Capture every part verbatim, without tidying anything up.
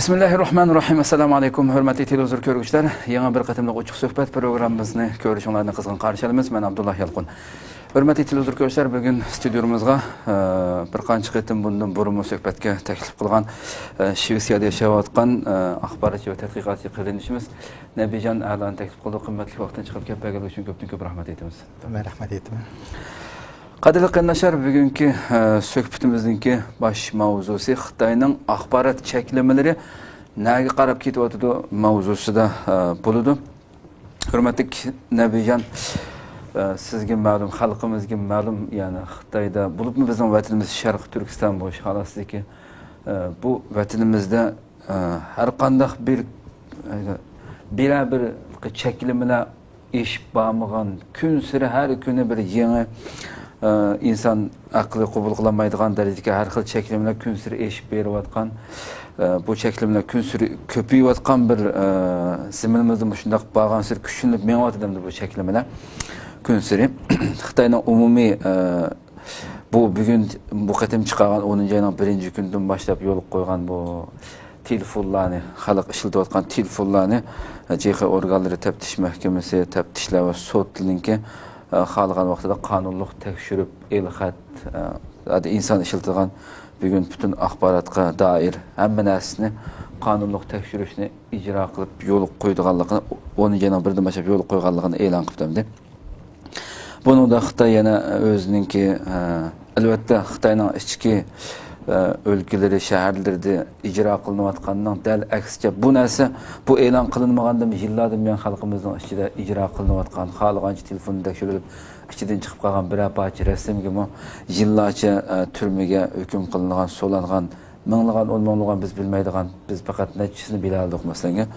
بىسمىللاھىررەھمانىررەھىم. ئەسسالامۇ ئەلەيكۇم، ھۆرمەتلىك تېلېۋىزور كۆرگۈچىلەر. يېڭى بىر قېتىملىق ئوچۇق سۆھبەت پروگراممىمىزنى كۆرۈشۈڭلارنى قىزغىن قارشى ئالىمىز. مەن ئابدۇللا يالقۇن. ھۆرمەتلىك تېلېۋىزور كۆرگۈچىلەر، بۈگۈن ستۇدىيومىزغا، ئە، بىر قانچە قېتىم بۇندىن بۇرۇنمۇ سۆھبەتكە تەكلىپ قىلغان، ئە، شىۋېتسىيەدە ياشاۋاتقان، ئە، ئاخباراتچى ۋە تەتقىقاتچى قېرىندىشىمىز نەبىجان ئەلانى تەكلىپ قىلدۇق. قىممەتلىك ۋاقتىنى چىقىرىپ كەپ بەرگەنلىكى ئۈچۈن كۆپتىن كۆپ رەھمەت ئېيتىمىز. مەن رەھمەت ئېيتىمەن. قەدىرلىك قېرىنداشلار، بۈگۈنكى، ئە، سۆھبىتىمىزنىڭكى باش ماۋزۇسى خىتاينىڭ ئاخبارات چەكلىمىلىرى نەگە قاراپ كېتىۋاتىدۇ ماۋزۇسىدا، ئە، بولىدۇ. ھۆرمەتلىك نەبىجان، ئە، سىزگە مەلۇم، خەلقىمىزگە مەلۇم، يەنى خىتايدا، بولۇپمۇ بىزنىڭ ۋەتىنىمىز شەرقىي تۈركىستان بولۇش خالاستىكى، ئە، بۇ ۋەتىنىمىزدە، ئە، ھەر قانداق بىر، ئە، بىرەر بىر چەكلىمىلەر ئېشىپ بارمىغان، كۈنسېرى ھەر كۈنى بىر يېڭى، ئە، ئىنسان ئەقلى قوبۇل قىلالمايدىغان دەرىجىدىكى ھەر خىل چەكلىمىلەر كۈنسېرى ئېشىپ بېرىۋاتقان، ئە، بۇ چەكلىمىلەر كۈنسېرى كۆپىيىۋاتقان بىر، ئە، زېمىنىمىزدا مۇشۇنداق بارغانسېرى كۈچلىنىپ مېڭىۋاتىدۇ ئەمدى بۇ چەكلىمىلەر كۈنسېرى. خىتاينىڭ ئومۇمىي، ئە، بۇ بۈگۈن بۇ قېتىم چىقارغان ئونىنچى ئاينىڭ بىرىنچى كۈنىدىن باشلاپ يولغا قويغان بۇ تېلېفونلارنى، خەلق ئىشلىتىۋاتقان تېلېفونلارنى، جېخې ئورگانلىرى، تەپتىش مەھكىمىسى، تەپتىشلەر ۋە سوتلىرىنىڭكى، ئە، خالىغان ۋاقتىدا قانۇنلۇق تەكشۈرۈپ، ئېلخەت، ئە، ئىنسان ئىشلىتىدىغان بۈگۈن پۈتۈن ئاخباراتقا دائىر ھەممە نەرسىنى قانۇنلۇق تەكشۈرۈشنى ئىجرا قىلىپ يولغا قويىدىغانلىقىنى، ئونىنچى ئاينىڭ بىرىدىن باشلاپ يولغا قويغانلىقىنى ئېلان قىلىپ بەردى. بۇنىڭدا خىتاي يەنە ئۆزىنىڭكى، ئە، ئەلۋەتتە، خىتاينىڭ ئىچكى، ئە، ئۆلكىلىرى، شەھەرلىرىدە ئىجرا قىلىنىۋاتقاننىڭ دەل ئەكسىچە، بۇ نەرسە، بۇ ئېلان قىلىنمىغاندىن يىللاردىن بۇيان خەلقىمىزنىڭ ئىچىدە ئىجرا قىلىنىۋاتقان، خالىغانچە تېلېفوننى تەكشۈرۈلۈپ، ئىچىدىن چىقىپ قالغان بىرەر پارچە رەسىمگىمۇ يىللارچە، ئە، تۈرمىگە ھۆكۈم قىلىنغان، سولانغان، مىڭلىغان، ئون مىڭلىغان بىز بىلمەيدىغان، بىز پەقەت نەچچىسىنى بىلەلىدۇق، مەسىلەن.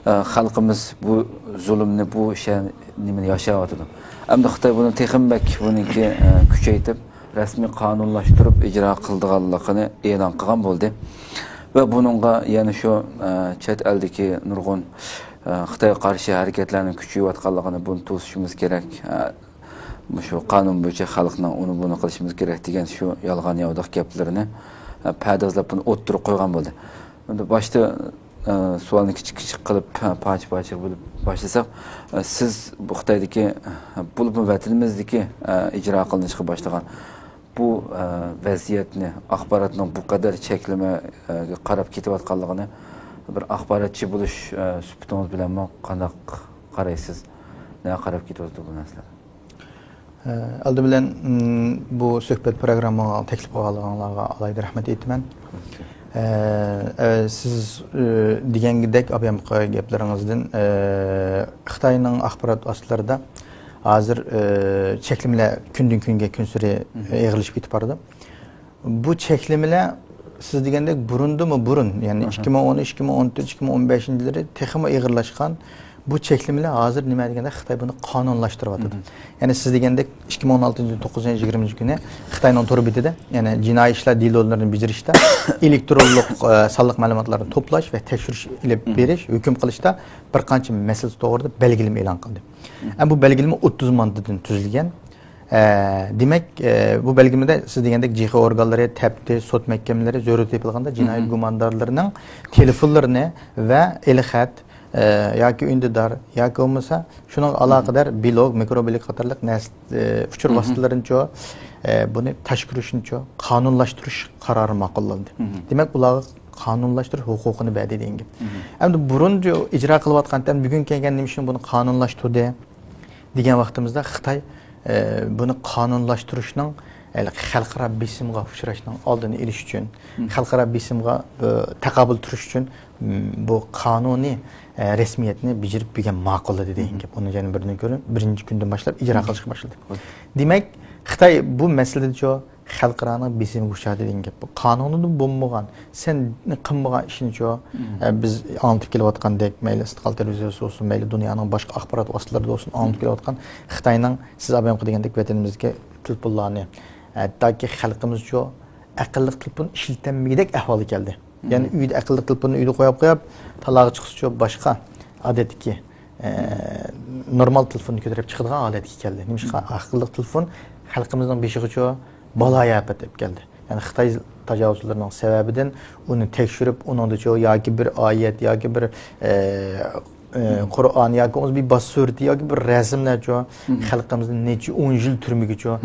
ئە، خەلقىمىز بۇ زۇلۇمنى، بۇ شە-، نېمىنى ياشاۋاتىدۇ. ئەمدى خىتاي بۇنى تېخىمۇ بەك بۇنىڭكى، ئە، كۈچەيتىپ، رەسمىي قانۇنلاشتۇرۇپ ئىجرا قىلىدىغانلىقىنى ئېلان قىلغان بولدى. ۋە بۇنىڭغا يەنە شۇ، ئە، چەت ئەلدىكى نۇرغۇن، ئە، خىتايغا قارشى ھەرىكەتلەرنىڭ كۈچىيىۋاتقانلىقىنى، بۇنى توسۇشىمىز كېرەك. ئە، مۇشۇ قانۇن بويىچە خەلقنىڭ ئۇنى بۇنى قىلىشىمىز كېرەك دېگەن شۇ يالغان ياۋىداق گەپلىرىنى، ئە، پەردازلاپ بۇنى ئوتتۇرىغا قويغان بولدى. ئەمدى باشتا، ئە، سوئالنى كىچىك كىچىك قىلىپ، پارچە پارچە بۆلۈپ باشلىساق، ئە، سىز بۇ خىتايدىكى، ئە، بولۇپمۇ ۋەتىنىمىزدىكى، ئە، ئىجرا قىلىنىشقا باشلىغان بۇ، ئە، ۋەزىيەتنى، ئاخباراتنىڭ بۇ قەدەر چەكلىمىگە قاراپ كېتىۋاتقانلىقىنى بىر ئاخباراتچى بولۇش، ئە، سۈپىتىڭىز بىلەنمۇ قانداق قارايسىز؟ نەگە قاراپ كېتىۋاتىدۇ بۇ نەرسىلەر؟ ئە، ئالدى بىلەن، م، بۇ سۆھبەت پروگراممىغا تەكلىپ قىلغانلىقىڭلارغا ئالاھىدە رەھمەت ئېيتىمەن. ئە، ئە، سىز، ئە، دېگەندەك، ئابايامقى گەپلىرىڭىزدىن، ئە، خىتاينىڭ ئاخبارات ۋاسىتىلىرىدا ھازىر، ئە، چەكلىمىلەر كۈندىن كۈنگە كۈنسېرى ئېغىرلىشىپ كېتىپ بارىدۇ. بۇ چەكلىمىلەر سىز دېگەندەك بۇرۇندىنمۇ بۇرۇن، يەنى ئىككى مىڭ ئون، ئىككى مىڭ ئون تۆت، ئىككى مىڭ ئون بەشىنچى يىللىرى تېخىمۇ ئېغىرلاشقان. بۇ چەكلىمىلەر ھازىر نېمە دېگەندە خىتاي بۇنى قانۇنلاشتۇرۇۋاتىدۇ. يەنى سىز دېگەندەك ئىككى مىڭ ئون ئالتىنچى يىل توققۇزىنچى ئاينىڭ يىگىرمىنچى كۈنى خىتاينىڭ تور بېتىدە، يەنى جىنايى ئىشلار دېلولىرىنى بېجىرىشتە ئېلېكترونلۇق، ئە، سانلىق مەلۇماتلارنى توپلاش ۋە تەكشۈرۈش ئېلىپ بېرىش، ھۆكۈم قىلىشتا بىر قانچە مەسىلە توغرىدا بەلگىلىمە ئېلان قىلدى. ئەمما بۇ بەلگىلىمە ئوتتۇز ماددىدىن تۈزۈلگەن. ئە، دېمەك، ئە، بۇ بەلگىلىمىدە سىز دېگەندەك جىخې ئورگانلىرى، تەپتىش، سوت مەھكەمىلىرى زۆرۈر تېپىلغاندا جىنايەت گۇماندارلىرىنىڭ تېلېفونلىرىنى ۋە ئېلخەت، ئە، ياكى ئۈندىدار ياكى بولمىسا شۇنىڭغا ئالاقىدار بىلوگ، مىكرو بىلوگ قاتارلىق نەرسە، ئە، ئۇچۇر ۋاسىتىلىرىنىچۇ، ئە، بۇنى تاشكۈرۈشنىچۇ قانۇنلاشتۇرۇش قارارى ماقۇللاندى. دېمەك، ئۇلارغا قانۇنلاشتۇرۇش ھوقۇقىنى بەردى دېگەن گەپ. ئەمدى بۇرۇن ئىجرا قىلىۋاتقان، ئەمدى بۈگۈن كەلگەن نېمە ئۈچۈن بۇنى قانۇنلاشتۇردى؟ دېگەن ۋاقتىمىزدا خىتاي، ئە، بۇنى قانۇنلاشتۇرۇشنىڭ، ئە، خەلقئارا بېسىمغا ئۇچراشنىڭ ئالدىنى ئېلىش ئۈچۈن، خەلقئارا بېسىمغا، ئە، تاقابىل تۇرۇش ئۈچۈن، م، بۇ قانۇنىي، ئە، رەسمىيەتنى بېجىرىپ بەرگەن، ماقۇللىدى دېگەن گەپ. ئۇنى يەنە بىردىن كۆرۈپ، بىرىنچى كۈندىن باشلاپ ئىجرا قىلىشقا باشلىدى. دېمەك، خىتاي بۇ مەسىلىدىچۇ خەلقئارانىڭ بېسىمىگە ئۇچرايدۇ دېگەن گەپ. بۇ قانۇنىدا بولمىغان، سەن قىلمىغان ئىشنىچۇ، ئە، بىز ئاڭلىتىپ كېلىۋاتقاندەك، مەيلى ئىستىقلال تېلېۋىزىيەسى بولسۇن، مەيلى دۇنيانىڭ باشقا ئاخبارات ۋاسىتىلىرىدا بولسۇن، ئاڭلىتىپ كېلىۋاتقان خىتاينىڭ، سىز ئابايامقى دېگەندەك، ۋەتىنىمىزدىكى تېلېفونلارنى، ھەتتاكى خەلقىمىزچۇ ئەقىللىق تېلېفون ئىشلىتەلمىگۈدەك ئەھۋالغا كەلدى. يەنى ئۆيدە ئەقىللىق تېلېفوننى ئۆيدە قويۇپ قويۇپ، تالاغا چىقسىچۇ باشقا ئادەتتىكى، ئە، نورمال تېلېفوننى كۆتۈرۈپ چىقىدىغان ھالەتكە كەلدى. نېمىشقا؟ ئەقىللىق تېلېفون خەلقىمىزنىڭ بېشىغىچۇ بالايىئاپەت ئېلىپ كەلدى. يەنى خىتاي تاجاۋۇزچىلىرىنىڭ سەۋەبىدىن ئۇنى تەكشۈرۈپ، ئۇنىڭدىچۇ ياكى بىر ئايەت، ياكى بىر، ئە، ئە، قۇرئان، ياكى بولمىسا بىر باش سۈرىتى، ياكى بىر رەسىملەرچۇ خەلقىمىزنى نەچچە ئون يىل تۈرمىگىچۇ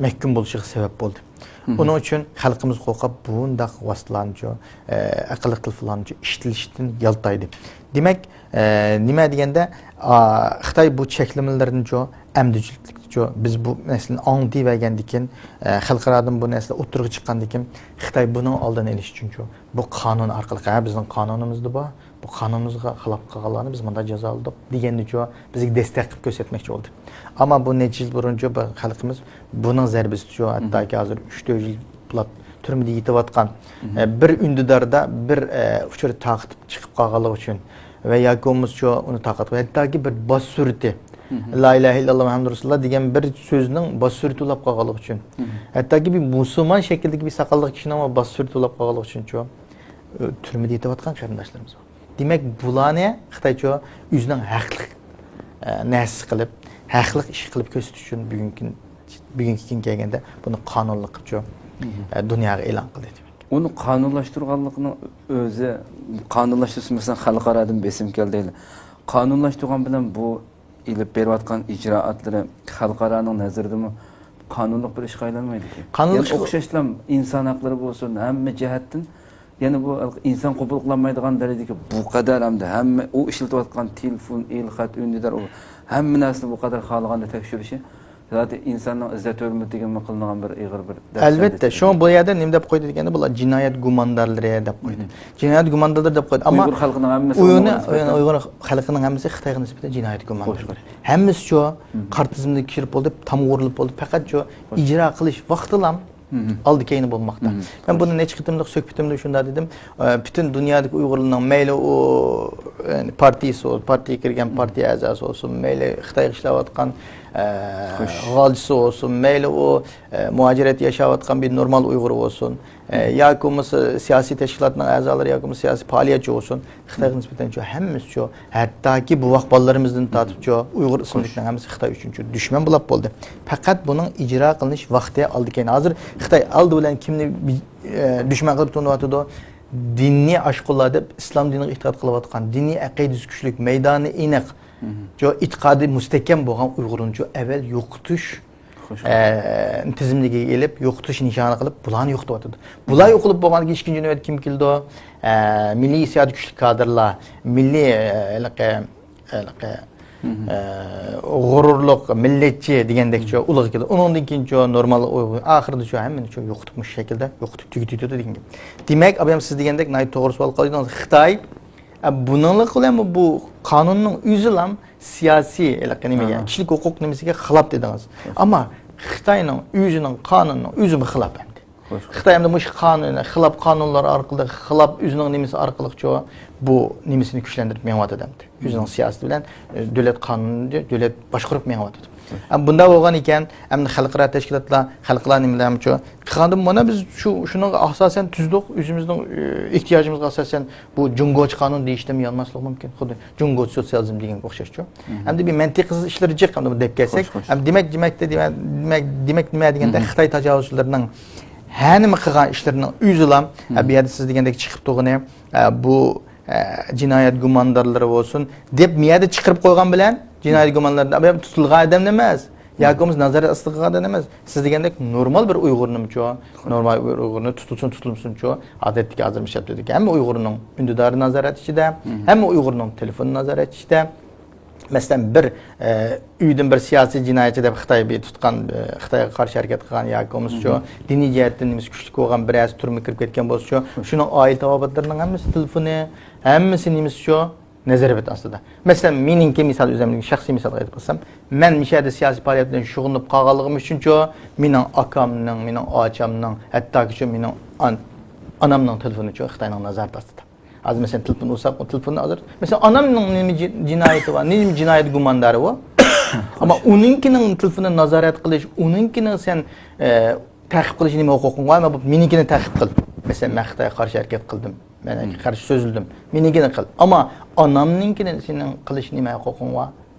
مەھكۇم بولۇشىغا سەۋەب بولدى. ئۇنىڭ ئۈچۈن خەلقىمىز قورقۇپ، بۇنداق ۋاسىتىلەرنىچۇ، ئە، ئەقىللىق تېلېفونلارنىچۇ ئىشلىتىشتىن يالتايدى. دېمەك، ئە، نېمە دېگەندە، ئا، خىتاي بۇ چەكلىمىلەرنىچۇ، ئەمدىچىلىكچۇ، بىز بۇ مەسىلىنى ئاڭلىتىۋەرگەندىن كېيىن، ئە، خەلقئارادىن بۇ نەرسىلەر ئوتتۇرىغا چىققاندىن كېيىن، خىتاي بۇنىڭ ئالدىنى ئېلىش ئۈچۈنچۇ، بۇ قانۇن ئارقىلىق، ھە، بىزنىڭ قانۇنىمىزدا بار، بۇ قانۇنىمىزغا خىلاپ قىلغانلارنى بىز مۇنداق جازالىدۇق دېگەننىچۇ، بىزگە دەستەك قىلىپ كۆرسەتمەكچى بولدى. ئەمما بۇ نەچچە يىل بۇرۇنچۇ بۇ خەلقىمىز بۇنىڭ زەربىسىچۇ، ھەتتاكى ھازىر ئۈچ تۆت يىللاپ تۈرمىدە يېتىۋاتقان، ئە، بىر ئۈندىداردا بىر، ئە، ئۇچۇر تارقىتىپ چىقىپ قالغانلىقى ئۈچۈن ۋە ياكى بولمىسىچۇ ئۇنى تارقاتقان، ھەتتاكى بىر باش سۈرىتى، لا ئىلاھە ئىللاللا مۇھەممەد رەسۇلۇللا دېگەن بىر سۆزنىڭ باش سۈرىتى بولاپ قالغانلىقى ئۈچۈن، ھەتتاكى بىر مۇسۇلمان شەكلىدىكى بىر ساقاللىق كىشىنىڭ باش سۈرىتى بولاپ قالغانلىقى ئۈچۈنچۇ، ئە، تۈرمىدە يېتىۋاتقان قېرىنداشلىرىمىز بار. دېمەك، بۇلارنى خىتايچۇ ئۆزىنىڭ ھەقلىق، ئە، نەرسىسى قىلىپ، ھەقلىق ئىش قىلىپ كۆرسىتىش ئۈچۈن بۈگۈنكى، بۈگۈنكى كۈنگە كەلگەندە بۇنى قانۇنلۇق قىلىپچۇ، ئە، دۇنياغا ئېلان قىلدى. ئۇنى قانۇنلاشتۇرغانلىقنىڭ ئۆزى، قانۇنلاشتۇرسا، مەسىلەن، خەلقئارادىن بېسىم كەلدى. قانۇنلاشتۇرغان بىلەن بۇ ئېلىپ بېرىۋاتقان ئىجرائاتلىرى خەلقئارانىڭ نەزىرىدىمۇ قانۇنلۇق بىر ئىشقا ئايلانمايدىكەن. قانۇنلۇق يەنە ئىشقا ئوخشاشلا ئىنسان ھەقلىرى بولسۇن، ھەممە جەھەتتىن يەنە بۇ ئىنسان قوبۇل قىلالمايدىغان دەرىجىدىكى بۇ قەدەر ھەمدە ھەممە ئۇ ئىشلىتىۋاتقان تېلېفون، ئېلخەت، ئۈندىدار، ئۇ ھەممە نەرسىنى بۇ قەدەر خالىغاندا تەكشۈرۈشى زادى ئىنساننىڭ ئىززەت ھۆرمىتىگىمۇ قىلىنغان بىر ئېغىر بىر دەھشەت ئەلۋەتتە، شۇڭا بۇ يەردە نېمە دەپ قويدى دېگەندە، بۇلار جىنايەت گۇماندارلىرى دەپ قويدى. جىنايەت گۇماندارلىرى دەپ قويدى. ئەمما ئۇيغۇر خەلقىنىڭ ھەممىسى ئۇيغۇرنى، ئۇنىڭغا نىسبەتەن ئۇيغۇر خەلقىنىڭ ھەممىسى خىتايغا نىسبەتەن جىنايەت گۇماندارلىرى. ھەممىسىچۇ قارا تىزىملىككە كىرىپ بولدى، تامغا ئۇرۇلۇپ بولدى. پەقەتچۇ ئىجرا قىلىش ۋاقتىلام ئالدى كەينى بولماقتا. مەن بۇنى نەچچە قېتىملىق سۆھبىتىمدە شۇنداق دېدىم. ئە، پۈتۈن دۇنيادىكى ئۇيغۇرلارنىڭ مەيلى ئۇ، يەنى پارتىيىسى بولسۇن، پارتىيىگە كىرگەن پارتىيە ئەزاسى بولسۇن، مەيلى خىتايغا ئىشلەۋاتقان، ئە، غالچىسى بولسۇن، مەيلى ئۇ، ئە، مۇھاجىرەتتە ياشاۋاتقان بىر نورمال ئۇيغۇر بولسۇن، ئە، ياكى بولمىسا سىياسىي تەشكىلاتنىڭ ئەزالىرى ياكى بولمىسا سىياسىي پائالىيەتچى بولسۇن، خىتايغا نىسبەتەن شۇ ھەممىسى شۇ، ھەتتاكى بوۋاق بالىلىرىمىزدىن تارتىپ شۇ ئۇيغۇر ئىسىملىكنىڭ ھەممىسى خىتاي ئۈچۈن شۇ دۈشمەن بولاپ بولدى. پەقەت بۇنىڭ ئىجرا قىلىنىش ۋاقتى ئالدى كەينى. ھازىر خىتاي ئالدى بىلەن كىمنى، ئە، دۈشمەن قىلىپ تونۇۋاتىدۇ؟ دىنىي ئاشقۇنلار دەپ ئىسلام دىنىغا ئېتىقاد قىلىۋاتقان، دىنىي ئەقىدىسى كۈچلۈك، مەيدانى ئېنىق، شۇ ئېتىقادى مۇستەھكەم بولغان ئۇيغۇرنى شۇ ئەۋەل يوقىتىش ئە، تىزىملىكىگە ئېلىپ، يوقىتىش نىشانى قىلىپ، بۇلارنى يوقىتىۋاتىدۇ. بۇلار يوقىلىپ بولغاندىن كېيىن ئىككىنچى نۆۋەتتە كىم كېلىدۇ؟ ئە، مىللىي ھېسسىياتى كۈچلۈك كادىرلار، مىللىي، ئە، ھېلىقى، ھېلىقى، ئە، غۇرۇرلۇق، مىللەتچى دېگەندەكچۇ ئۇلىغا كېلىدۇ. ئۇنىڭدىن كېيىنچۇ نورمال ئۇيغۇر، ئاخىرىدىچۇ ھەممىنىچۇ يوقىتىپ، مۇشۇ شەكىلدە يوقىتىپ تۈگىتىۋېتىدۇ دېگەن گەپ. دېمەك، ئابايام سىز دېگەندەك ناھايىتى توغرا سوئال قويدىڭىز. خىتاي ئە، بۇنىڭلىق بىلەن بۇ قانۇننىڭ ئۆزىلا سىياسىي، ھېلىقى نېمىگە، كىشىلىك ھوقۇق نېمىسىگە خىلاپ دېدىڭىز. ئەمما خىتاينىڭ ئۆزىنىڭ قانۇنىنىڭ ئۆزىمۇ خىلاپ ئەمدى. خىتاي ئەمدى مۇشۇ قانۇن، خىلاپ قانۇنلار ئارقىلىق، خىلاپ ئۆزىنىڭ نېمىسى ئارقىلىقچۇ بۇ نېمىسىنى كۈچلەندۈرۈپ مېڭىۋاتىدۇ ئەمدى. ئۆزىنىڭ سىياسىتى بىلەن، ئە، دۆلەت قانۇنىنى دۆلەت باشقۇرۇپ مېڭىۋاتىدۇ. ئەمما بۇنداق بولغان ئىكەن، ئەمدى خەلقئارا تەشكىلاتلار، خەلقئارا نېمىلەرمۇچۇ قىلغاندىمۇ، مانا بىز شۇ، شۇنىڭغا ئاساسەن تۈزدۇق، ئۆزىمىزنىڭ، ئە، ئېھتىياجىمىزغا ئاساسەن بۇ جۇڭگوچە قانۇن دېيىشتىنمۇ يانماسلىق مۇمكىن. خۇددى جۇڭگوچە سوتسىيالىزم دېگەنگە ئوخشاشچۇ. ئەمدى بىر مەنتىقىسىز ئىشلىرى جىق، ئەمدى بۇ دەپ كەلسەك. ئەمدى دېمەك، دېمەك، دېمەك، دېمەك، دېمەك نېمە دېگەندە، خىتاي تاجاۋۇزچىلىرىنىڭ ھەنىمە قىلغان ئىشلىرىنىڭ ئۆزىلا، ئە، بۇ يەردە سىز دېگەندەك چىقىپ تۇرغىنى، ئە، بۇ، ئە، جىنايەت گۇماندارلىرى بولسۇن دەپ، بۇ يەردە چىقىرىپ قويغان بىلەن جىنايەت گۇماندارلىرى، ئە، تۇتۇلغان ئادەمنى ئەمەس، ياكى بولمىسا نازارەت ئاستىغا ئالغان ئادەم ئەمەس. سىز دېگەندەك نورمال بىر ئۇيغۇرنىمۇچۇ، نورمال بىر ئۇيغۇرنى تۇتۇلسۇن، تۇتۇلمىسۇنچۇ، ئادەتتىكى ھازىر مۇشۇ ھەپتىدىكى ھەممە ئۇيغۇرنىڭ ئۈندىدارى نازارەت ئىچىدە، ھەممە ئۇيغۇرنىڭ تېلېفونى نازارەت ئىچىدە. مەسىلەن، بىر، ئە، ئۆيدىن بىر سىياسىي جىنايەتچى دەپ خىتاي بىر تۇتقان، ئە، خىتايغا قارشى ھەرىكەت قىلغان ياكى بولمىسىچۇ، دىنىي جەھەتتىن نېمىسى كۈچلۈك بولغان بىرەرسى تۈرمىگە كىرىپ كەتكەن بولسىچۇ، شۇنىڭ ئائىلە تاۋابىئاتلىرىنىڭ ھەممىسى تېلېفونى، ھەممىسى نېمىسىچۇ، نازارەت ئاستىدا. مەسىلەن، مېنىڭكى مىسال، ئۆزۈمنىڭ شەخسىي مىسالغا ئېيتىپ قالسام، مەن مۇشۇ يەردە سىياسىي پائالىيەت بىلەن شۇغۇللىنىپ قالغانلىقىم ئۈچۈنچۇ، مېنىڭ ئاكامنىڭ، مېنىڭ ئاچامنىڭ، ھەتتاكىچۇ مېنىڭ ئان-، ئانامنىڭ تېلېفونىچۇ خىتاينىڭ نازارىتى ئاستىدا. ھازىر مەسىلەن، تېلېفون ئۇرساق، ئۇ تېلېفوننى ھازىر، مەسىلەن، ئانامنىڭ نېمە جى-، جىنايىتى بار، نېمە جىنايەت گۇماندارى ئۇ؟ ئەمما ئۇنىڭكىنىڭ تېلېفونىنى نازارەت قىلىش، ئۇنىڭكىنى سەن، ئە، تەقىب قىلىش نېمە ھوقۇقۇڭ بار؟ مەن بۇ، مېنىڭكىنى تەقىب قىل. مەسىلەن، مەن خىتايغا قارشى ھەرىكەت قىلدىم. مەن قارشى سۆزلىدىم. مېنىڭكىنى قىل. ئەمما ئانامنىڭكىنى سېنىڭ قىلىش نېمە ھوقۇقۇڭ بار؟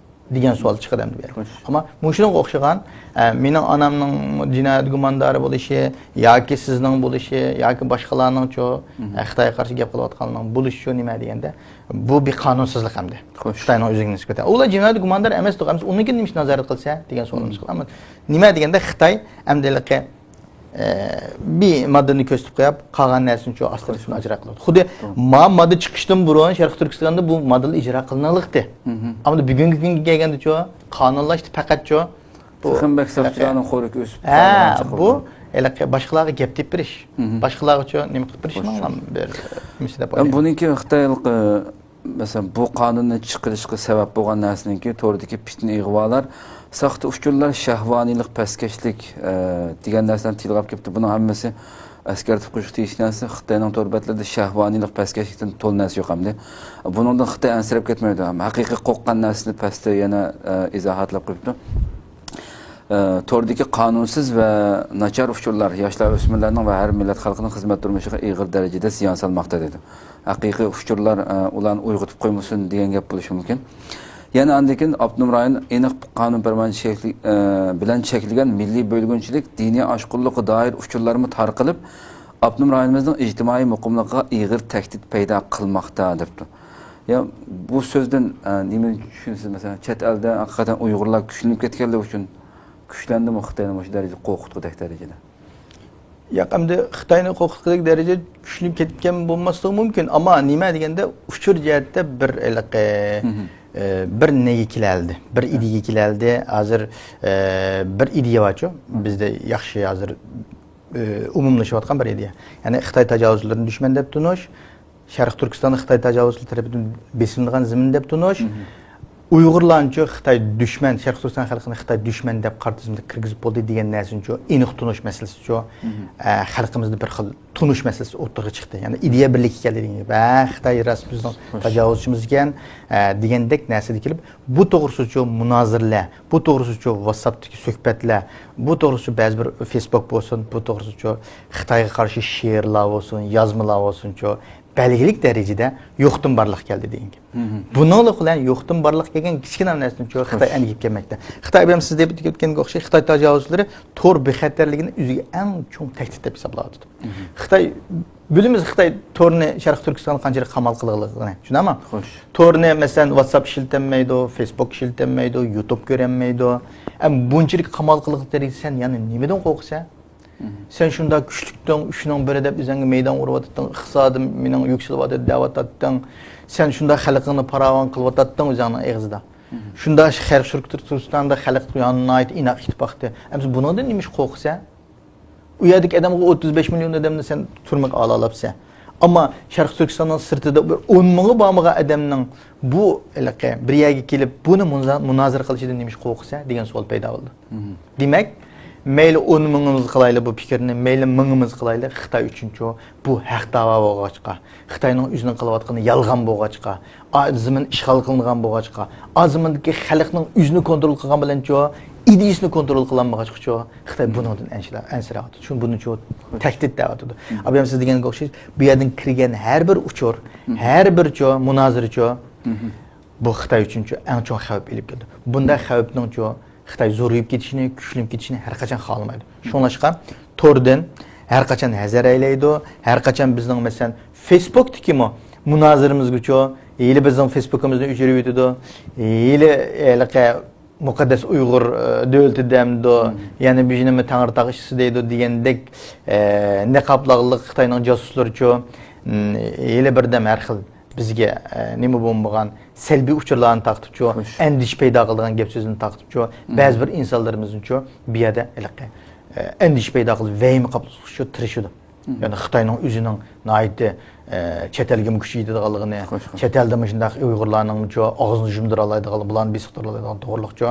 دېگەن سوئال چىقىدۇ ئەمدى بۇ يەردە. ئەمما مۇشۇنىڭغا ئوخشىغان، ئە، مېنىڭ ئانامنىڭ جىنايەت گۇماندارى بولۇشى ياكى سىزنىڭ بولۇشى ياكى باشقىلارنىڭچۇ، ئە، خىتايغا قارشى گەپ قىلىۋاتقانلىرىنىڭ بولۇشىچۇ نېمە دېگەندە، بۇ بىر قانۇنسىزلىق ئەمدى. خىتاينىڭ ئۆزىگە نىسبەتەن. ئۇلار جىنايەت گۇماندار ئەمەس، ئەمىسە ئۇنىڭ كېيىن نېمە ئۈچۈن نازارەت قىلسا دېگەن سوئالىمىز چىقىدۇ. ئەمما نېمە دېگەندە خىتاي ئەمدى ھېلىقى ئە، بىر ماددىنى كۆرسىتىپ قويۇپ، قالغان نەرسىنىچۇ ئاستا ئىجرا قىلىدۇ. خۇددى ما ماددا چىقىشتىن بۇرۇن شەرقىي تۈركىستاندا بۇ ماددىلا ئىجرا قىلىنالىقتى. ئەمما بۈگۈنكى كۈنگە كەلگەندىچۇ، قانۇنلاشتى پەقەتچۇ. بۇ تېخىمۇ بەك ساقچىلارنىڭ خورىكى ئۆسۈپ ھە، بۇ ھېلىقى باشقىلارغا گەپ تېپىپ بېرىش. باشقىلارغىچۇ نېمە قىلىپ بېرىشنىڭ بىر نېمىسى دەپ ئويلايمەن. بۇنىڭكى خىتاي ھېلىقى مەسىلەن، بۇ قانۇننى چىقىرىشقا سەۋەب بولغان نەرسىنىڭكى توردىكى پىتنە ئىغۋالار، ساختا ئۇچۇرلار، شەھۋانىيلىق، پەسكەشلىك، ئە، دېگەن نەرسىلەرنى تىلغا ئېلىپ كەپتۇ. بۇنىڭ ھەممىسى ئەسكەرتىپ قويۇشقا تېگىشلىك نەرسە. خىتاينىڭ تور بەتلىرىدە شەھۋانىيلىق، پەسكەشلىكتىن تولا نەرسە يوق ئەمدى. بۇنىڭدىن خىتاي ئەنسىرەپ كەتمەيدۇ. ھەقىقىي قورققان نەرسىنى پەستە يەنە، ئە، ئىزاھاتلاپ قويۇپتۇ. ئە، توردىكى قانۇنسىز ۋە ناچار ئۇچۇرلار ياشلار، ئۆسمۈرلەرنىڭ ۋە ھەر مىللەت خەلقىنىڭ خىزمەت تۇرمۇشىغا ئېغىر دەرىجىدە زىيان سالماقتا، دېدى. ھەقىقىي ئۇچۇرلار، ئە، ئۇلارنى ئويغىتىپ قويمىسۇن دېگەن گەپ بولۇشى مۇمكىن. يەنە ئاندىن كېيىن ئاپتونوم رايون ئېنىق قانۇن پەرمان شەكلى، ئە، بىلەن چەكلىگەن مىللىي بۆلگۈنچىلىك، دىنىي ئاشقۇنلۇققا دائىر ئۇچۇرلارمۇ تارقىلىپ، ئاپتونوم رايونىمىزنىڭ ئىجتىمائىي مۇقىملىقىغا ئېغىر تەھدىت پەيدا قىلماقتا، دەپتۇ. يا، بۇ سۆزدىن، ئە، نېمىنى چۈشىنىسىز؟ مەسىلەن، چەت ئەلدە ھەقىقەتەن ئۇيغۇرلار كۈچلىنىپ كەتكەنلىكى ئۈچۈن كۈچلەندىمۇ خىتاينى مۇشۇ دەرىجىدە قورقۇتقۇدەك دەرىجىدە؟ ياق، ئەمدى خىتاينى قورقۇتقۇدەك دەرىجىدە كۈچلىنىپ كەتكەن بولماسلىقى مۇمكىن، ئەمما نېمە دېگەندە، ئۇچۇر جەھەتتە بىر ھېلىقى، ئە، بىر نېگە كېلەلدى، بىر ئىدىيەگە كېلەلدى. ھازىر، ئە، بىر ئىدىيە بارچۇ، بىزدە ياخشى ھازىر، ئە، ئومۇملىشىۋاتقان بىر ئىدىيە. يەنى خىتاي تاجاۋۇزچىلىرىنى دۈشمەن دەپ تونۇش، شەرقىي تۈركىستاننى خىتاي تاجاۋۇزچىلىرى تەرىپىدىن بېسىلىنغان زېمىن دەپ تونۇش، ئۇيغۇرلارنىچۇ خىتاي دۈشمەن، شەرقىي تۈركىستان خەلقىنى خىتاي دۈشمەن دەپ قارا تىزىملىققا كىرگۈزۈپ بولدى دېگەن نەرسىنىچۇ ئېنىق تونۇش مەسىلىسىچۇ، ئە، خەلقىمىزدە بىر خىل تونۇش مەسىلىسى ئوتتۇرىغا چىقتى. يەنى ئىدىيە بىرلىكى كەلدى دېگەن گەپ. ھە، خىتاي راست بىزنىڭ تاجاۋۇزچىمىز ئىكەن، ئە، دېگەندەك نەرسىدە كېلىپ، بۇ توغرىسىچۇ مۇنازىرىلەر، بۇ توغرىسىچۇ ۋاتساپتىكى سۆھبەتلەر، بۇ توغرىسىچۇ بەزى بىر فېيسبۇك بولسۇن، بۇ توغرىسىچۇ خىتايغا قارشى شېئىرلار بولسۇن، يازمىلار بولسۇنچۇ، بەلگىلىك دەرىجىدە يوقتىن بارلىققا كەلدى دېگەن گەپ. بۇنىڭلىق بىلەن يوقتىن بارلىققا كەلگەن كىچىككىنە نەرسىنىچۇ خىتاي ئەنگىپ كەلمەكتە. خىتاي، ئەمدى سىز دەپ ئۆتكەنگە ئوخشاش، خىتاي تاجاۋۇزچىلىرى تور بىخەتەرلىكىنى ئۆزىگە ئەڭ چوڭ تەھدىت دەپ ھېسابلاۋاتىدۇ. خىتاي، بىلىمىز خىتاي تورنى شەرقىي تۈركىستانغا قانچىلىك قامال قىلغانلىقىنى، شۇنداقمۇ؟ تورنى، مەسىلەن، ۋاتساپ ئىشلىتەلمەيدۇ، فېيسبۇك ئىشلىتەلمەيدۇ، يۇتۇب كۆرەلمەيدۇ. ئەمما بۇنچىلىك قامال قىلغانلىقى دەرىجىدە سەن يەنە نېمىدىن قورقىسەن؟ سەن شۇنداق كۈچلۈكتىڭ، ئۈچنىڭ بىرى دەپ ئۆزۈڭگە مەيدان ئۇرۇۋاتاتتىڭ، ئىقتىسادىم مېنىڭ يۈكسىلىۋاتىدۇ دەۋاتاتتىڭ. سەن شۇنداق خەلقىڭنى پاراۋان قىلىۋاتاتتىڭ ئۆزۈڭنىڭ ئېغىزىدا. شۇنداق شەرقىي تۈركىستاندا خەلق ناھايىتى ئىناق ئىتتىپاقتى. ئەمسە بۇنىڭدىن نېمىشقا قورقىسەن؟ ئۇ يەردىكى ئادەمگە ئوتتۇز بەش مىليون ئادەمنى سەن تۈرمىگە ئالالاپسەن. ئەمما شەرقىي تۈركىستاننىڭ سىرتىدا بىر ئون مىڭى بارمىغان ئادەمنىڭ بۇ ھېلىقى بىر يەرگە كېلىپ بۇنى مۇنازىرە قىلىشىدىن نېمىشقا قورقىسەن دېگەن سوئال پەيدا بولدى. دېمەك، مەيلى ئون مىڭىمىز قىلايلى بۇ پىكىرنى، مەيلى مىڭىمىز قىلايلى، خىتاي ئۈچۈنچۇ بۇ ھەق داۋا بولغاچقا، خىتاينىڭ ئۆزىنىڭ قىلىۋاتقىنى يالغان بولغاچقا، ئا، زېمىن ئىشغال قىلىنغان بولغاچقا، ئا، زېمىندىكى خەلقنىڭ ئۆزىنى كونترول قىلغان بىلەنچۇ، ئىدىيىسىنى كونترول قىلالمىغاچقىچۇ، خىتاي بۇنىڭدىن ئەنسىرەۋاتىدۇ. چۈنكى بۇنىچۇ تەھدىت دەۋاتىدۇ. ئابايام سىز دېگەنگە ئوخشاش، بۇ يەردىن كىرگەن ھەر بىر ئۇچۇر، ھەر بىرچۇ مۇنازىرىچۇ، بۇ خىتاي ئۈچۈنچۇ ئەڭ چوڭ خەۋپ ئېلىپ كېلىدۇ. بۇنداق خەۋپنىڭچۇ خىتاي زورىيىپ كېتىشىنى، كۈچلىنىپ كېتىشىنى ھەر قاچان خالىمايدۇ. شۇڭلاشقا توردىن ھەر قاچان ھەزەر ئەيلەيدۇ. ھەر قاچان بىزنىڭ، مەسىلەن، فېيسبۇكتىكىمۇ مۇنازىرىمىزگىچۇ ھېلى بىزنىڭ فېيسبۇكىمىزنى ئۆچۈرۈۋېتىدۇ. ھېلى ھېلىقى مۇقەددەس ئۇيغۇر، ئە، دۆلىتى دەمدۇ، يەنە بىر نېمە تەڭرىتاغ ئىششىسى دەيدۇ دېگەندەك، ئە، نىقابلىقلىق خىتاينىڭ جاسۇسلىرىچۇ، م، ھېلى بىردەم ھەر خىل بىزگە، ئە، نېمە بولمىغان سەلبىي ئۇچۇرلارنى تارقىتىپچۇ، ئەندىشە پەيدا قىلىدىغان گەپ سۆزنى تارقىتىپچۇ، بەزى بىر ئىنسانلىرىمىزنىچۇ بۇ يەردە ھېلىقى، ئە، ئەندىشە پەيدا قىلىپ، ۋەھىمە قاپلىتىشقا تىرىشىدۇ. يەنى خىتاينىڭ ئۆزىنىڭ ناھايىتى، ئە، چەت ئەلگىمۇ كۈچى يېتىدىغانلىقىنى، چەت ئەلدە مۇشۇنداق ئۇيغۇرلارنىڭچۇ ئاغزىنى يۇمدۇرالايدىغان، بۇلارنى بېسىق تۇرالايدىغان توغرىلىقچۇ،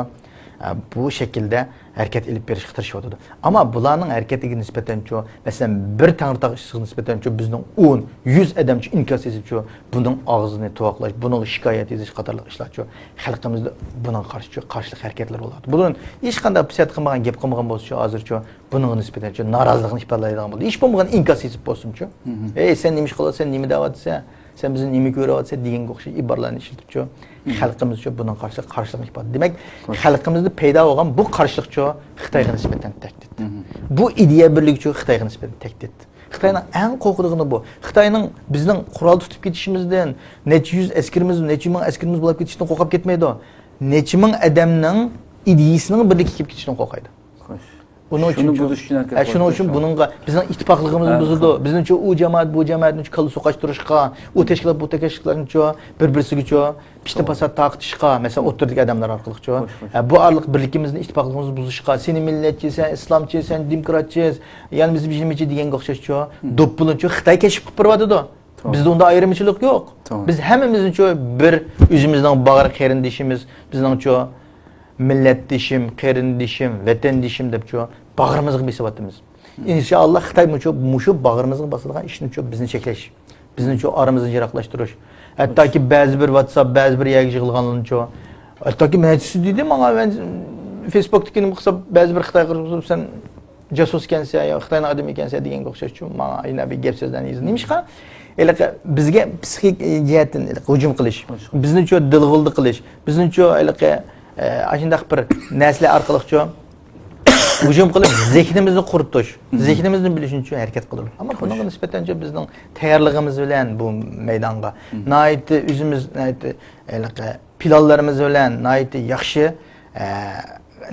ئە، بۇ شەكىلدە ھەرىكەت ئېلىپ بېرىشقا تىرىشىۋاتىدۇ. ئەمما بۇلارنىڭ ھەرىكىتىگە نىسبەتەنچۇ، مەسىلەن، بىر تەڭرىتاغ ئىششىسىغا نىسبەتەنچۇ بىزنىڭ ئون، يۈز ئادەمچۇ ئىنكاس يېزىپچۇ، بۇنىڭ ئاغزىنى تۇۋاقلاش، بۇنىڭغا شىكايەت يېزىش قاتارلىق ئىشلارچۇ خەلقىمىزدە بۇنىڭغا قارشىچۇ قارشىلىق ھەرىكەتلىرى بولىدۇ. بۇنىڭ ھېچقانداق پىسەت قىلمىغان، گەپ قىلمىغان بولسىچۇ، ھازىرچۇ بۇنىڭغا نىسبەتەنچۇ نارازىلىقىنى ئىپادىلەيدىغان بولدى. ھېچ بولمىغان ئىنكاس يېزىپ بولسۇنچۇ. ھەي، سەن نېمە ئىش قىلىۋاتىسەن، نېمە دەۋاتىسەن؟ سەن بىزنى نېمە كۆرۈۋاتىسەن دېگەنگە ئوخشاش ئىبارىلەرنى ئىشلىتىپچۇ، خەلقىمىزچۇ بۇنىڭ قارشىلىقى، قارشىلىقنى ئىپادىلىدى. دېمەك، خەلقىمىزدە پەيدا بولغان بۇ قارشىلىقچۇ خىتايغا نىسبەتەن تەھدىت. بۇ ئىدىيە بىرلىكىچۇ خىتايغا نىسبەتەن تەھدىت. خىتاينىڭ ئەڭ قورقىدىغىنى بۇ. خىتاينىڭ بىزنىڭ قورال تۇتۇپ كېتىشىمىزدىن، نەچچە يۈز ئەسكىرىمىز، نەچچە مىڭ ئەسكىرىمىز بولاپ كېتىشتىن قورقۇپ كەتمەيدۇ. نەچچە مىڭ ئادەمنىڭ ئىدىيىسىنىڭ بىرلىككە كېلىپ كېتىشىدىن قورقايدۇ. ئۇنىڭ ئۈچۈن شۇنى بۇزۇش ئۈچۈن ھەرىكەت ھە، شۇنىڭ ئۈچۈن بۇنىڭغا بىزنىڭ ئىتتىپاقلىقىمىزنى بۇزىدۇ. بىزنىڭچۇ ئۇ جامائەت، بۇ جامائەتنىچۇ كاللا سوقاشتۇرۇشقا، ئۇ تەشكىلات، بۇ تەشكىلاتنىچۇ بىر-بىرسىگىچۇ پىتنە-پاسات تارقىتىشقا، مەسىلەن، ئوتتۇرىدىكى ئادەملەر ئارقىلىقچۇ. ھە، بۇ ئارىلىق بىرلىكىمىزنى، ئىتتىپاقلىقىمىزنى بۇزۇشقا، سېنى مىللەتچى، سەن ئىسلامچى، سەن دېموكراتچى، يەنە بىز نېمىچى دېگەنگە ئوخشاشچۇ. دوپپىلىنىچۇ خىتاي كەشىپ قىلىپ بېرىۋاتىدۇ. بىزدە ئۇنداق ئايرىمچىلىق يوق. بىز ھەممىمىزنىچۇ بىر ئۆزىمىزنىڭ باغرى قېرىندىشىمىز، بىزنىڭچۇ مىللەتدىشىم، قېرىندىشىم، ۋەتەندىشىم دەپچۇ باغرىمىزغا بېسىۋاتىمىز. ئىنشائاللا، خىتاي مۇشۇ، مۇشۇ باغرىمىزغا باسىدىغان ئىشنىچۇ بىزنى چەكلەش، بىزنىچۇ ئارىمىزنى يىراقلاشتۇرۇش. ھەتتاكى بەزى بىر ۋاتساپ، بەزى بىر يەرگە يىغىلغانلارنىچۇ، ھەتتاكى مەن سىز دېدى ماڭا، مەن فېيسبۇكتىكى نېمە قىلسا، بەزى بىر خىتاي قىرغىزى سەن جاسۇس ئىكەنسەن يا خىتاينىڭ ئادىمى ئىكەنسەن دېگەنگە ئوخشاشچۇ، ماڭا يەنە بىر گەپ سۆزلەرنى يېزىپ. نېمىشقا؟ ھېلىقى بىزگە پسىخىك جەھەتتىن ھېلىقى ھۇجۇم قىلىش، بىزنىچۇ دىلغۇلدا قىلىش، بىزنىچۇ ھېلىقى، ئە، ئاشۇنداق بىر نەرسىلەر ئارقىلىقچۇ ھۇجۇم قىلىپ، زېھنىمىزنى قۇرۇتۇش، زېھنىمىزنى بىلىشنىچۇ ھەرىكەت قىلدۇرۇش. ئەمما بۇنىڭغا نىسبەتەنچۇ بىزنىڭ تەييارلىقىمىز بىلەن بۇ مەيدانغا ناھايىتى ئۆزىمىز ناھايىتى ھېلىقى پىلانلىرىمىز بىلەن ناھايىتى ياخشى، ئە،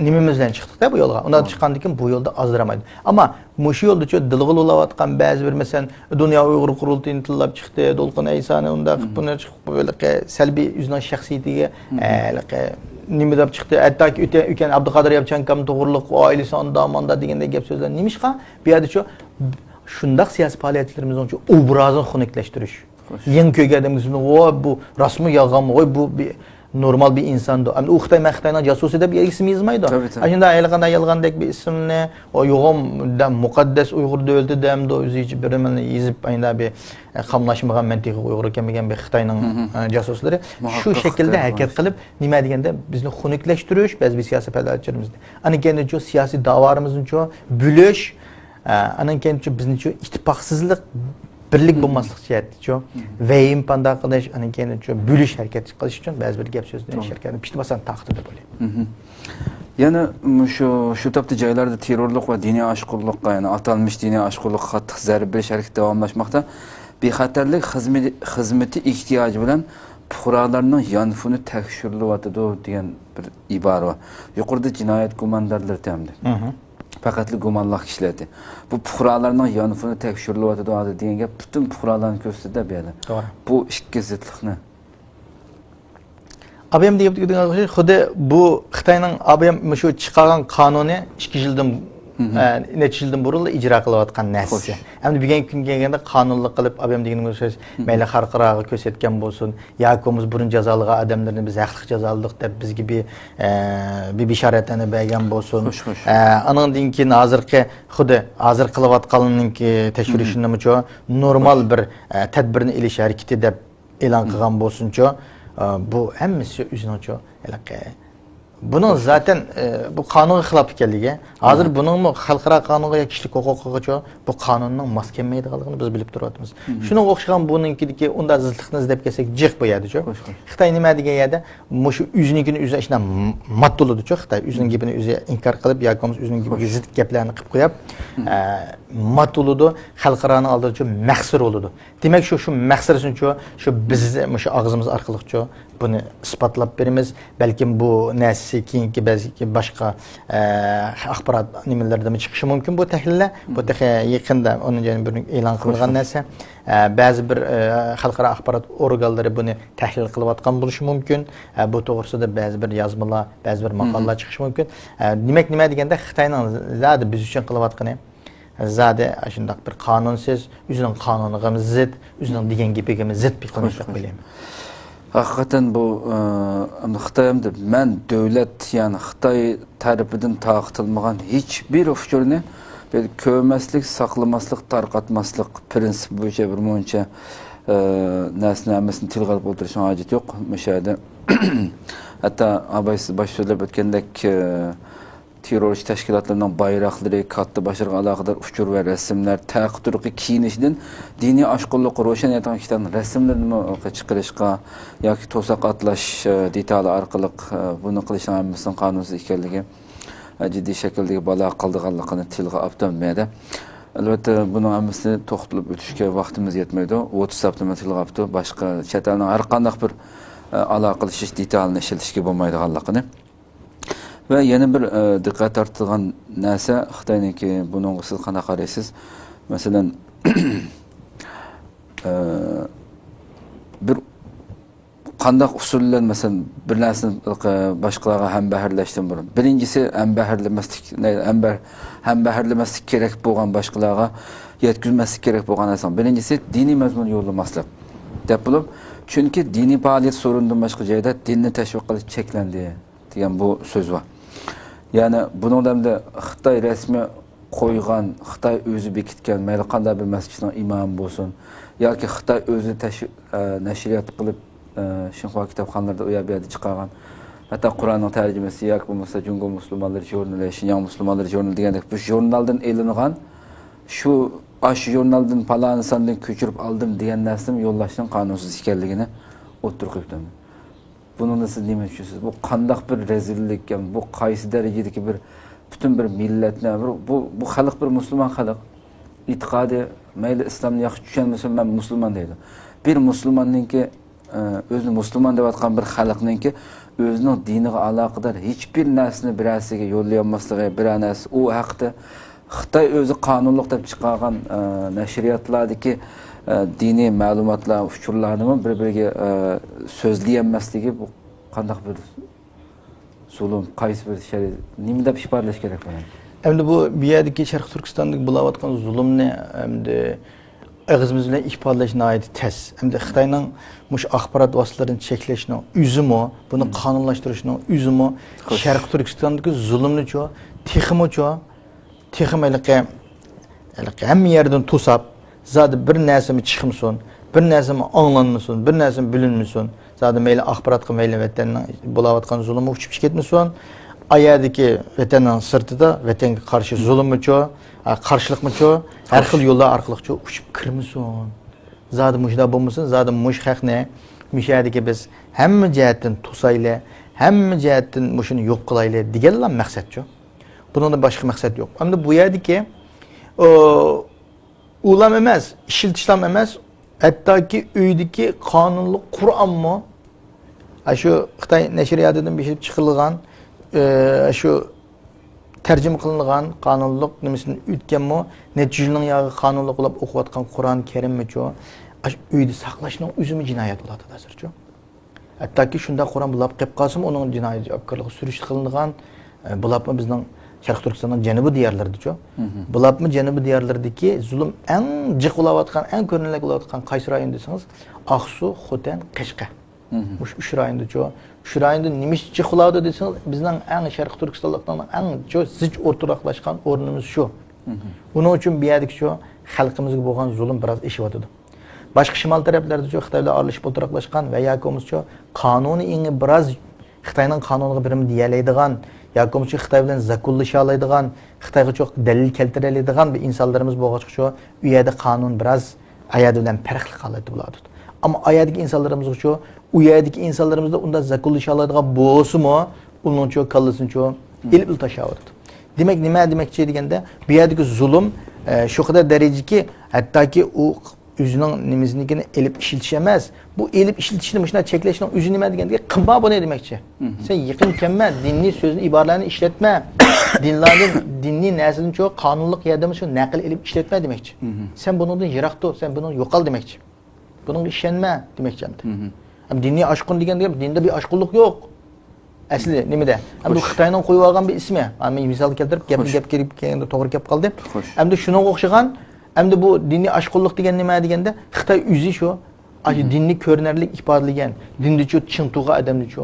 نېمىمىز بىلەن چىقتۇق-دە بۇ يولغا. ئۇنداق چىققاندىن كېيىن بۇ يولدا ئازدۇرالمايدۇ. ئەمما مۇشۇ يولدىچۇ دىلغا بولاۋاتقان بەزى بىر، مەسىلەن، دۇنيا ئۇيغۇر قۇرۇلتىيىنى تىللاپ چىقتى، دولقۇن ئەيسانى ئۇنداق قىلىپ، بۇنى چىقىپ، ھېلىقى سەلبىي ئۆزىنىڭ شەخسىيىتىگە، ھە، ھېلىقى نېمە دەپ چىقتى، ھەتتاكى ئۆتە-، ئۆتكەن ئابدۇقادىر ياپچانكام توغرۇلۇق، ئائىلىسى ئاندا-ماندا دېگەندەك گەپ سۆزلەر. نېمىشقا؟ بۇ يەردىچۇ شۇنداق سىياسىي پائالىيەتلىرىمىزنىڭچۇ ئوبرازىنى خۇنۈكلەشتۈرۈش. يېڭى كۆرگەن ئادەمگە سۆزلىنىپ، ۋوي، بۇ راستمۇ يالغانمۇ؟ ۋوي، بۇ بىر نورمال بىر ئىنساندۇ. ئەمدى ئۇ خىتاي، مەن خىتاينىڭ جاسۇسى دەپ ئىسىم يازمايدۇ. تەبىئىي، تەبىئىي. ئاشۇنداق ھېلىقانداق يالغاندەك بىر ئىسىمنى، ئۇ يوغان دەم، مۇقەددەس ئۇيغۇر دۆلىتى دەمدۇ، ئۆزىچە بىر نېمىنى يېزىپ، ئاشۇنداق بىر، ئە، قاملاشمىغان، مەن تېخى ئۇيغۇر ئىكەنمىگەن بىر خىتاينىڭ، ئە، جاسۇسلىرى. شۇ شەكىلدە ھەرىكەت قىلىپ، نېمە دېگەندە بىزنى خۇنۈكلەشتۈرۈش، بەزى بىر سىياسىي پائالىيەتچىلىرىمىزنى. ئاندىن كېيىندىنچۇ سىياسىي داۋالىرىمىزنىچۇ بۆلۈش، ئە، ئاندىن كېيىنچۇ بىزنىچۇ ئىتتىپاقسىزلىق، بىرلىك بولماسلىق جەھەتتىچۇ، ۋەھىمە پەيدا قىلىش، ئاندىن كېيىنچۇ بۆلۈش ھەرىكەت قىلىش ئۈچۈن بەزى بىر گەپ سۆزنى، شەركەتنى پىتنە-پاسات تارقىتىدۇ دەپ ئويلايمەن. يەنە مۇشۇ، شۇ تاپتا جايلاردا تېررورلۇق ۋە دىنىي ئاشقۇنلۇققا، يەنى ئاتالمىش دىنىي ئاشقۇنلۇققا قاتتىق زەربە بېرىش ھەرىكىتى داۋاملاشماقتا. بىخەتەرلىك خىزمىتى، خىزمىتى ئېھتىياجى بىلەن پۇقرالارنىڭ يانفونى تەكشۈرۈلۈۋاتىدۇ دېگەن بىر ئىبارە بار. يۇقىرىدا جىنايەت گۇماندارلىرى تەمدى. پەقەتلا گۇمانلىق كىشىلەردى. بۇ پۇقرالارنىڭ يانفونى تەكشۈرۈلۈۋاتىدۇ ھازىر دېگەن گەپ پۈتۈن پۇقرالارنى كۆرسىتىدۇ بۇ يەردە. توغرا. بۇ ئىككى زىتلىقنى. ئابىيام دېگەن خۇددى بۇ خىتاينىڭ ئابىيام مۇشۇ چىقارغان قانۇنى ئىككى يىلدىن، ئە، نەچچە يىلدىن بۇرۇنلا ئىجرا قىلىۋاتقان نەرسىسى. ئەمدى بۈگۈنكى كۈنگە كەلگەندە قانۇنلۇق قىلىپ، ئابىيام دېگىنىمىز مەيلى خەلقئاراغا كۆرسەتكەن بولسۇن، ياكى بولمىسا بۇرۇن جازالىغان ئادەملىرىنى بىز ھەقلىق جازالىدۇق دەپ بىزگە بىر، ئە، بىر بېشارەتلەرنى بەرگەن بولسۇن. ئە، ئانىڭدىن كېيىن ھازىرقى، خۇددى ھازىر قىلىۋاتقاننىڭكى تەكشۈرۈشىنىمۇچۇ نورمال بىر، ئە، تەدبىرنى ئېلىش ھەرىكىتى دەپ ئېلان قىلغان بولسۇنچۇ، ئە، بۇ ھەممىسى ئۆزىنىڭچۇ ھېلىقى بۇنىڭ زاتەن، ئە، بۇ قانۇنغا خىلاپ ئىكەنلىكى، ھازىر بۇنىڭمۇ خەلقئارا قانۇنغا يا كىشىلىك ھوقۇقىغىچۇ بۇ قانۇننىڭ ماس كەلمەيدىغانلىقىنى بىز بىلىپ تۇرۇۋاتىمىز. شۇنىڭغا ئوخشىغان بۇنىڭكىدىكى ئۇنداق زىتلىقنى ئىزدەپ كەلسەك جىق بۇ يەردىچۇ. خىتاي نېمە دېگەن يەردە مۇشۇ ئۆزىنىڭكىنى ئۆزى ئاشۇنداق مات بولىدۇچۇ. خىتاي ئۆزىنىڭ گېپىنى ئۆزى ئىنكار قىلىپ ياكى بولمىسا ئۆزىنىڭ گېپىگە زىت گەپلەرنى قىلىپ قويۇپ، ئە، مات بولىدۇ. خەلقئارانىڭ ئالدىدىچۇ مەخسۇر بولىدۇ. دېمەك، شۇ، شۇ مەخسىرىسىنىچۇ، شۇ بىز مۇشۇ ئاغزىمىز ئارقىلىقچۇ بۇنى ئىسپاتلاپ بېرىمىز. بەلكىم بۇ نەرسىسى كېيىنكى بەزى باشقا، ئە، ئاخبارات نېمىلىرىدىمۇ چىقىشى مۇمكىن بۇ تەھلىللەر. بۇ تېخى يېقىندا ئۇنى يەنە بىر ئېلان قىلىنغان نەرسە. ئە، بەزى بىر، ئە، خەلقئارا ئاخبارات ئورگانلىرى بۇنى تەھلىل قىلىۋاتقان بولۇشى مۇمكىن. ئە، بۇ توغرىسىدا بەزى بىر يازمىلار، بەزى بىر ماقالىلار چىقىشى مۇمكىن. ئە، دېمەك، نېمە دېگەندە، خىتاينىڭ زادى بىز ئۈچۈن قىلىۋاتقىنى زادى ئاشۇنداق بىر قانۇنسىز، ئۆزىنىڭ قانۇنىغىمۇ زىت، ئۆزىنىڭ دېگەن گېپىگىمۇ زىت بىر قىلمىش دەپ ئويلايمەن. ھەقىقەتەن بۇ، ئە، خىتاي ھەمدە مەن دۆلەت، يەنى خىتاي تەرىپىدىن تارقىتىلمىغان ھېچبىر ئۇچۇرنى بىر كۆرمەسلىك، ساقلىماسلىق، تارقاتماسلىق پىرىنسىپى بويىچە بىر مۇنچە، ئە، نەرسىنى ھەممىسىنى تىلغا ئېلىپ ئولتۇرۇشنىڭ ھاجىتى يوق مۇشۇ يەردە. ھەتتا ئاباي سىز باشتا سۆزلەپ ئۆتكەندەك، ئە، تېررورچى تەشكىلاتلىرىنىڭ بايراقلىرى، كاتتا باشلىرىغا ئالاقىدار ئۇچۇر ۋە رەسىملەر، تەقى تۇرقى كىيىنىشىدىن دىنىي ئاشقۇنلۇققا روشەن ئېيتىدىغان كىشىلەرنىڭ رەسىملىرىنىمۇ چىقىرىشقا ياكى توساق ئاتلاش، ئە، دېتالى ئارقىلىق، ئە، بۇنى قىلىشنىڭ ھەممىسىنىڭ قانۇنسىز ئىكەنلىكى، ئە، جىددىي شەكىلدىكى بالا قىلىدىغانلىقىنى تىلغا ئاپتۇ مەدە. ئەلۋەتتە، بۇنىڭ ھەممىسىنى توختىلىپ ئۆتۈشكە ۋاقتىمىز يەتمەيدۇ. ۋاتساپتىمۇ تىلغا ئاپتۇ، باشقا چەت ئەلنىڭ ھەر قانداق بىر، ئە، ئالاقىلىشىش دېتالىنى ئىشلىتىشكە بولمايدىغانلىقىنى. ۋە يەنە بىر، ئە، دىققەت تارتىدىغان نەرسە خىتاينىڭكى. بۇنىڭغا سىز قانداق قارايسىز؟ مەسىلەن، ئە، بىر قانداق ئۇسۇل بىلەن، مەسىلەن، بىر نەرسىنى، ئە، باشقىلارغا ھەمبەھىرلەشتىن بۇرۇن، بىرىنچىسى، ھەمبەھىرلىمەسلىك، نە-، ھەمبەھ-، ھەمبەھىرلىمەسلىك كېرەك بولغان، باشقىلارغا يەتكۈزمەسلىك كېرەك بولغان نەرسىنىڭ بىرىنچىسى دىنىي مەزمۇن يوللىماسلىق دەپ بولۇپ، چۈنكى دىنىي پائالىيەت سورۇنىدىن باشقا جايدا دىننى تەشۋىق قىلىش چەكلەندى دېگەن بۇ سۆز بار. يەنى بۇنىڭدا ئەمدى خىتاي رەسمىي قويغان، خىتاي ئۆزى بېكىتكەن، مەيلى قانداق بىر مەسچىتنىڭ ئىمامى بولسۇن ياكى خىتاي ئۆزى تەش-، ئە، نەشرىيات قىلىپ، ئە، شىنخۇا كىتابخانىلىرىدا ئۇ يەر بۇ يەردە چىقارغان، ھەتتا قۇرئاننىڭ تەرجىمىسى ياكى بولمىسا جۇڭگو مۇسۇلمانلىرى ژۇرنىلى، شىنجاڭ مۇسۇلمانلىرى ژۇرنىلى دېگەندەك بۇ ژۇرنالدىن ئېلىنغان، شۇ، ئاشۇ ژۇرنالدىن پالان ساندىن كۆچۈرۈپ ئالدىم دېگەن نەرسىنىمۇ يوللاشنىڭ قانۇنسىز ئىكەنلىكىنى ئوتتۇرىغا قويۇپتۇ. بۇنىڭدىن سىز نېمە چۈشىنىسىز؟ بۇ قانداق بىر رەزىللىك، يا بۇ قايسى دەرىجىدىكى بىر پۈتۈن بىر مىللەتنى، بىر، بۇ، بۇ خەلق بىر مۇسۇلمان خەلق. ئېتىقادى، مەيلى ئىسلامنى ياخشى چۈشەنمىسۇن، مەن مۇسۇلمان دەيدۇ. بىر مۇسۇلماننىڭكى، ئە، ئۆزىنى مۇسۇلمان دەۋاتقان بىر خەلقنىڭكى ئۆزىنىڭ دىنىغا ئالاقىدار ھېچبىر نەرسىنى بىرەرسىگە يوللىيالماسلىقى، بىرەر نەرسە ئۇ ھەقتە خىتاي ئۆزى قانۇنلۇق دەپ چىقارغان، ئە، نەشرىياتلاردىكى، ئە، دىنىي مەلۇماتلار، ئۇچۇرلارنىمۇ بىر-بىرىگە، ئە، سۆزلىيەلمەسلىكى بۇ قانداق بىر زۇلۇم، قايسى بىر شەرئىي، نېمە دەپ ئىپادىلەش كېرەك بۇنى؟ ئەمدى بۇ، بۇ يەردىكى شەرقىي تۈركىستاندىكى بولاۋاتقان زۇلۇمنى ئەمدى ئېغىزىمىز بىلەن ئىپادىلەش ناھايىتى تەس. ئەمدى خىتاينىڭ مۇشۇ ئاخبارات ۋاسىتىلىرىنى چەكلەشنىڭ ئۆزىمۇ، بۇنى قانۇنلاشتۇرۇشنىڭ ئۆزىمۇ شەرقىي تۈركىستاندىكى زۇلۇمنىچۇ، تېخىمۇچۇ، تېخىمۇ ھېلىقى، ھېلىقى ھەممە يەردىن توساپ، زادى بىر نەرسىمۇ چىقمىسۇن، بىر نەرسىمۇ ئاڭلانمىسۇن، بىر نەرسىمۇ بىلىنمىسۇن. زادى مەيلى ئاخباراتقا، مەيلى ۋەتەننىڭ بولاۋاتقان زۇلۇمىغا ئۇچۇپ چىقىپ كەتمىسۇن. ئا يەردىكى ۋەتەننىڭ سىرتىدا ۋەتەنگە قارشى زۇلۇممىچۇ، ئا، قارشىلىقمىچۇ، ھەر خىل يوللار ئارقىلىقچۇ ئۇچۇپ كىرمىسۇن. زادى مۇشۇنداق بولمىسۇن، زادى مۇشۇ خەقنى، مۇشۇ يەردىكى بىز ھەممە جەھەتتىن توسايلى، ھەممە جەھەتتىن مۇشۇنى يوق قىلايلى دېگەنلا مەقسەتچۇ. بۇنىڭدىن باشقا مەقسەت يوق. ئەمدى بۇ يەردىكى، ئۇ، ئۇلام ئەمەس، ئىشلىتىشلام ئەمەس، ھەتتاكى ئۆيدىكى قانۇنلۇق قۇرئانمۇ، ئاشۇ خىتاي نەشرىياتىدىن بېسىپ چىقىرىلغان، ئە، شۇ تەرجىمە قىلىنغان قانۇنلۇق نېمىسىدىن ئۆتكەنمۇ، نەچچە يىلنىڭ ياغى قانۇنلۇق بولۇپ ئوقۇۋاتقان قۇرئان كەرىممىچۇ، ئاشۇ ئۆيدە ساقلاشنىڭ ئۆزىمۇ جىنايەت بولاتتى ھازىرچۇ. ھەتتاكى شۇنداق قۇرئان بۇلاپ قېلىپ قالسىمۇ، ئۇنىڭ جىنايى جاۋابكارلىقى سۈرۈشتە قىلىنغان، ئە، بۇلاپمۇ بىزنىڭ شەرقىي تۈركىستاننىڭ جەنۇبىي دىيارلىرىدىچۇ. بۇلاپمۇ جەنۇبىي دىيارلىرىدىكى زۇلۇم ئەڭ جىق بولاۋاتقان، ئەڭ كۆرۈنەرلىك بولاۋاتقان قايسى رايون دېسىڭىز، ئاقسۇ، خوتەن، قەشقەر. مۇشۇ ئۈچ رايوندىچۇ. ئۈچ رايوندا نېمە ئىش جىق بولاۋاتىدۇ دېسىڭىز، بىزنىڭ ئەڭ شەرقىي تۈركىستانلىقلارنىڭ ئەڭچۇ زىچ ئولتۇراقلاشقان ئورنىمىز شۇ. ئۇنىڭ ئۈچۈن بۇ يەردىكىچۇ خەلقىمىزگە بولغان زۇلۇم بىراز ئېشىۋاتىدۇ. باشقا شىمال تەرەپلەردىچۇ خىتاي بىلەن ئارىلىشىپ ئولتۇراقلاشقان ۋە ياكى بولمىسىچۇ قانۇنىي ئېڭى بىراز خىتاينىڭ قانۇنىغا بىرنېمە دېيەلەيدىغان، ياكى بولمىسا خىتاي بىلەن زاكونلىشالايدىغان، خىتايغا چوق دەلىل كەلتۈرەلەيدىغان بىر ئىنسانلىرىمىز بولغاچقىچۇ، ئۇ يەردە قانۇن بىراز ئايەردە بىلەن پەرقلىق ھالەتتە بولۇۋاتىدۇ. ئەمما ئايەردىكى ئىنسانلىرىمىزغىچۇ، ئۇ يەردىكى ئىنسانلىرىمىزدا ئۇنداق زاكونلىشالايدىغان بولسىمۇ، ئۇنىڭچۇ كاللىسىنىچۇ ئېلىپلا تاشلاۋاتىدۇ. دېمەك، نېمە دېمەكچى دېگەندە، بۇ يەردىكى زۇلۇم، ئە، شۇ قەدەر دەرىجىكى، ھەتتاكى ئۇ ئۆزىنىڭ نېمىسىنىڭكىنى ئېلىپ ئىشلىتىش ئەمەس. بۇ ئېلىپ ئىشلىتىشنى مۇشۇنداق چەكلەشنىڭ ئۆزى نېمە دېگەندىكى، قىلما بۇنى دېمەكچى. سەن يېقىن كەلمە، دىنىي سۆزنى، ئىبارىلەرنى ئىشلەتمە. دىنلاردىن، دىنىي نەرسىدىن شۇ قانۇنلۇق يەردىمۇ شۇ نەقىل ئېلىپ ئىشلەتمە دېمەكچى. سەن بۇنىڭدىن يىراق تۇر، سەن بۇنىڭدىن يوقال دېمەكچى. بۇنىڭغا ئىشەنمە دېمەكچى ئەمدى. ئەمدى دىنىي ئاشقۇن دېگەن، دېگەن دىندا بىر ئاشقۇنلۇق يوق. ئەسلى نېمىدە؟ ئەمدى خوش. خىتاينىڭ قويۇۋالغان بىر ئىسمى. ھا، مەن مىسال كەلتۈرۈپ، گەپنى گەپ كىرىپ كەلگەندە توغرا كەپ قالدى. خوش. ئەمدى شۇنىڭغا ئوخشىغان، ئەمدى بۇ دىنىي ئاشقۇنلۇق دېگەن نېمە دېگەندە، خىتاي ئۆزى شۇ، ئاشۇ دىننى كۆرۈنەرلىك ئىپادىلىگەن، دىندىچۇ چىڭ تۇرغان ئادەمنىچۇ،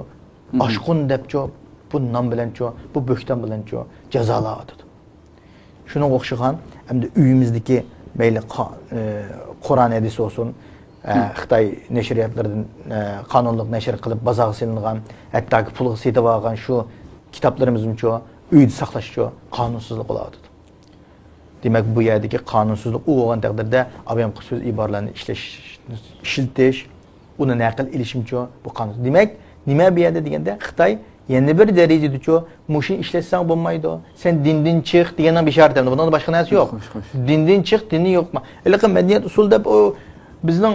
ئاشقۇن دەپچۇ، بۇ نام بىلەنچۇ، بۇ بۆھتان بىلەنچۇ جازالاۋاتىدۇ. شۇنىڭغا ئوخشىغان، ئەمدى ئۆيىمىزدىكى مەيلى قا-، ئى، قۇرئان ھەدىس بولسۇن، ئە، خىتاي نەشرىياتلىرىدىن، ئە، قانۇنلۇق نەشر قىلىپ بازارغا سېلىنغان، ھەتتاكى پۇلغا سېتىۋالغان شۇ كىتابلىرىمىزمۇچۇ، ئۆيدە ساقلاشچۇ قانۇنسىزلىق بولاۋاتىدۇ. دېمەك، بۇ يەردىكى قانۇنسىزلىق ئۇ بولغان تەقدىردە، ئاۋام سۆز ئىبارىلەرنى ئىشلەش، ئىشلىتىش، ئۇنى نەقىل ئېلىشىمچۇ، بۇ قانۇن. دېمەك، نېمە بۇ يەردە دېگەندە، خىتاي يەنە بىر دەرىجىدىچۇ، مۇشۇنى ئىشلەتسەڭ بولمايدۇ، سەن دىندىن چىق دېگەننىڭ بېشارىتى. بۇنىڭدا باشقا نەرسە يوق. خوش، خوش. دىندىن چىق، دىننى يوقما. ھېلىقى مەدەنىيەت ئۇسۇل دەپ، ئۇ بىزنىڭ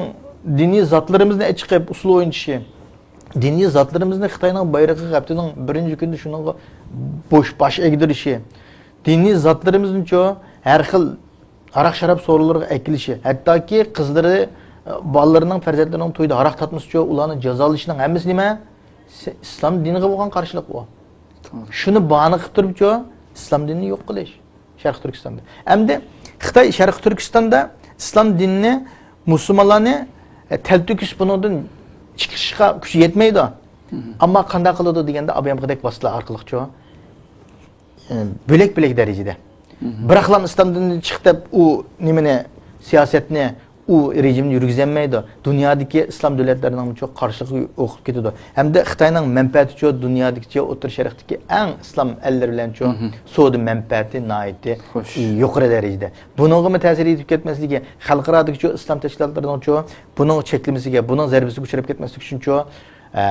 دىنىي زاتلىرىمىزنى ئەچىقىپ، ئۇسسۇل ئوينىتىشى. دىنىي زاتلىرىمىزنى خىتاينىڭ بايرىقىغا ھەپتىنىڭ بىرىنچى كۈنىدە شۇنىڭغا بوش باش ئەگدۈرۈشى، دىنىي زاتلىرىمىزنىچۇ ھەر خىل ھاراق-شاراب سورۇنلىرىغا ئەكېلىشى، ھەتتاكى قىزلىرى، بالىلىرىنىڭ، پەرزەنتلىرىنىڭ تويىدا ھاراق تارتمىسىچۇ ئۇلارنى جازالىشىنىڭ ھەممىسى نېمە؟ سى-، ئىسلام دىنىغا بولغان قارشىلىق بۇ. توغرا. شۇنى باھانە قىلىپ تۇرۇپچۇ ئىسلام دىنىنى يوق قىلىش. شەرقىي تۈركىستاندا. ئەمدى خىتاي شەرقىي تۈركىستاندا ئىسلام دىنىنى، مۇسۇلمانلارنى، ئە، تەلتۆكۈس بۇنىڭدىن چىقىشقا كۈچى يەتمەيدۇ. مم. ئەمما قانداق قىلىدۇ دېگەندە، ئابايام قىلدەك ۋاسىتىلەر ئارقىلىقچۇ، ئە، بۆلەك-بۆلەك دەرىجىدە. مم. بىراقلا ئىسلام دىنىدىن چىق دەپ ئۇ نېمىنى، سىياسەتنى، ئۇ رېجىمنى يۈرگۈزەلمەيدۇ. دۇنيادىكى ئىسلام دۆلەتلىرىنىڭچۇ قارشىلىقى ئوقۇپ كېتىدۇ. ھەمدە خىتاينىڭ مەنپەئەتىچۇ دۇنيادىكىچۇ ئوتتۇرا شەرقتىكى ئەڭ ئىسلام ئەللىرى بىلەنچۇ مم. سودا مەنپەئەتى ناھايىتى خوش. يۇقىرى دەرىجىدە. بۇنىڭغىمۇ تەسىر يېتىپ كەتمەسلىكى، خەلقئارادىكىچۇ ئىسلام تەشكىلاتلىرىنىڭچۇ بۇنىڭ چەكلىمىسىگە، بۇنىڭ زەربىسىگە ئۇچراپ كەتمەسلىكى ئۈچۈنچۇ، ئە،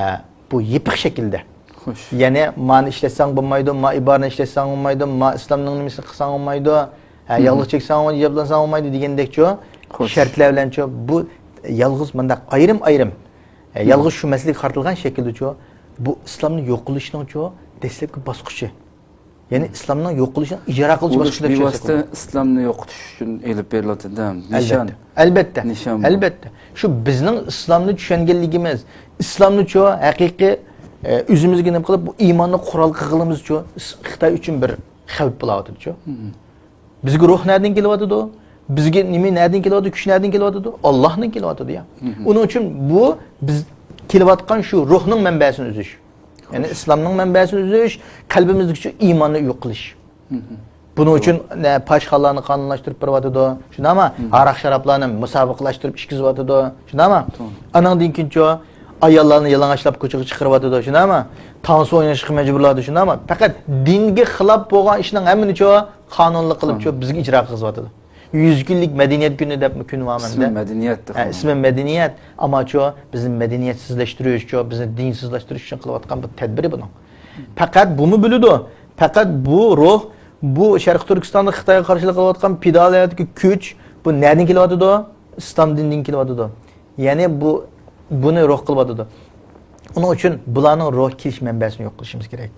بۇ يېپىق شەكىلدە. خوش. يەنى مانى ئىشلەتسەڭ بولمايدۇ، ما ئىبارىنى ئىشلەتسەڭ بولمايدۇ، ما ئىسلامنىڭ نېمىسىنى قىلساڭ بولمايدۇ، ھە، مم. يالغۇز چەكسەڭ، ھىجابلانساڭ بولمايدۇ دېگەندەكچۇ خوش. شەرتلەر بىلەنچۇ بۇ يالغۇز مۇنداق ئايرىم-ئايرىم، ئە، مم. يالغۇز شۇ مەسىلىگە قارىتىلغان شەكىلدىچۇ بۇ ئىسلامنى يوق قىلىشنىڭچۇ دەسلەپكى باسقۇچى. يەنى ئىسلامنىڭ يوق قىلىشىنىڭ ئىجرا قىلىش ئۇرۇش باسقۇچى دەپ بىۋاسىتە ئىسلامنى يوقىتىش ئۈچۈن ئېلىپ بېرىلىۋاتىدۇ. نىشان. ئەلبەتتە. ئەلبەتتە. نىشان بۇ. ئەلبەتتە. شۇ بىزنىڭ ئىسلامنى چۈشەنگەنلىكىمىز، ئىسلامنىچۇ ھەقىقىي، ئە، ئۆزىمىزگە نېمە قىلىپ، بۇ ئىماننى قورال قىلغىنىمىزچۇ، ئىس-، خىتاي ئۈچۈن بىر خەۋپ بولاۋاتىدۇچۇ. مم. بىزگە روھ نەدىن كېلىۋاتىدۇ؟ بىزگە نېمە نەدىن كېلىۋاتىدۇ؟ كۈچ نەدىن كېلىۋاتىدۇ؟ ئاللاھتىن كېلىۋاتىدۇ يا. مم. ئۇنىڭ ئۈچۈن بۇ بىز كېلىۋاتقان شۇ روھنىڭ مەنبەسىنى ئۈزۈش. يەنى ئىسلامنىڭ مەنبەسىنى ئۈزۈش، قەلبىمىزدىكى شۇ ئىماننى يوق قىلىش. مم. بۇنىڭ ئۈچۈن، نە، پاھىشخانىلارنى قانۇنلاشتۇرۇپ بېرىۋاتىدۇ، شۇنداقمۇ؟ مم. ھاراق-شارابلارنى مۇسابىقىلەشتۈرۈپ ئىچكۈزۈۋاتىدۇ، شۇنداقمۇ؟ توغرا. ئانىڭدىن كېيىنچۇ ئاياللارنى يالىڭاچلاپ كوچىغا چىقىرىۋاتىدۇ، شۇنداقمۇ؟ تانسا ئويناشقا مەجبۇرلايدۇ، شۇنداقمۇ؟ پەقەت دىنگە خىلاپ بولغان ئىشنىڭ ھەممىنىچۇ قانۇنلۇق قىلىپچۇ قانۇن. بىزگە ئىجرا قىلغۇزۇۋاتىدۇ. يۈز كۈنلۈك مەدەنىيەت كۈنى دەپمۇ كۈن بارمۇ ئەمدى؟ ئىسمى مەدەنىيەت دەپ ھە، قويغان. ئىسمى مەدەنىيەت. ئەمماچۇ بىزنى مەدەنىيەتسىزلەشتۈرۈشچۇ، بىزنى دىنسىزلاشتۇرۇش ئۈچۈن قىلىۋاتقان بۇ تەدبىرى بۇنىڭ. پەقەت بۇمۇ بىلىدۇ. پەقەت بۇ روھ، بۇ شەرقىي تۈركىستاندا خىتايغا قارشىلىق قىلىۋاتقان پىدائىيەتتىكى كۈچ، بۇ نەدىن كېلىۋاتىدۇ؟ ئىسلام دىنىدىن كېلىۋاتىدۇ. يەنى بۇ، بۇنى روھ قىلىۋاتىدۇ. ئۇنىڭ ئۈچۈن بۇلارنىڭ روھ كېلىش مەنبەسىنى يوق قىلىشىمىز كېرەك.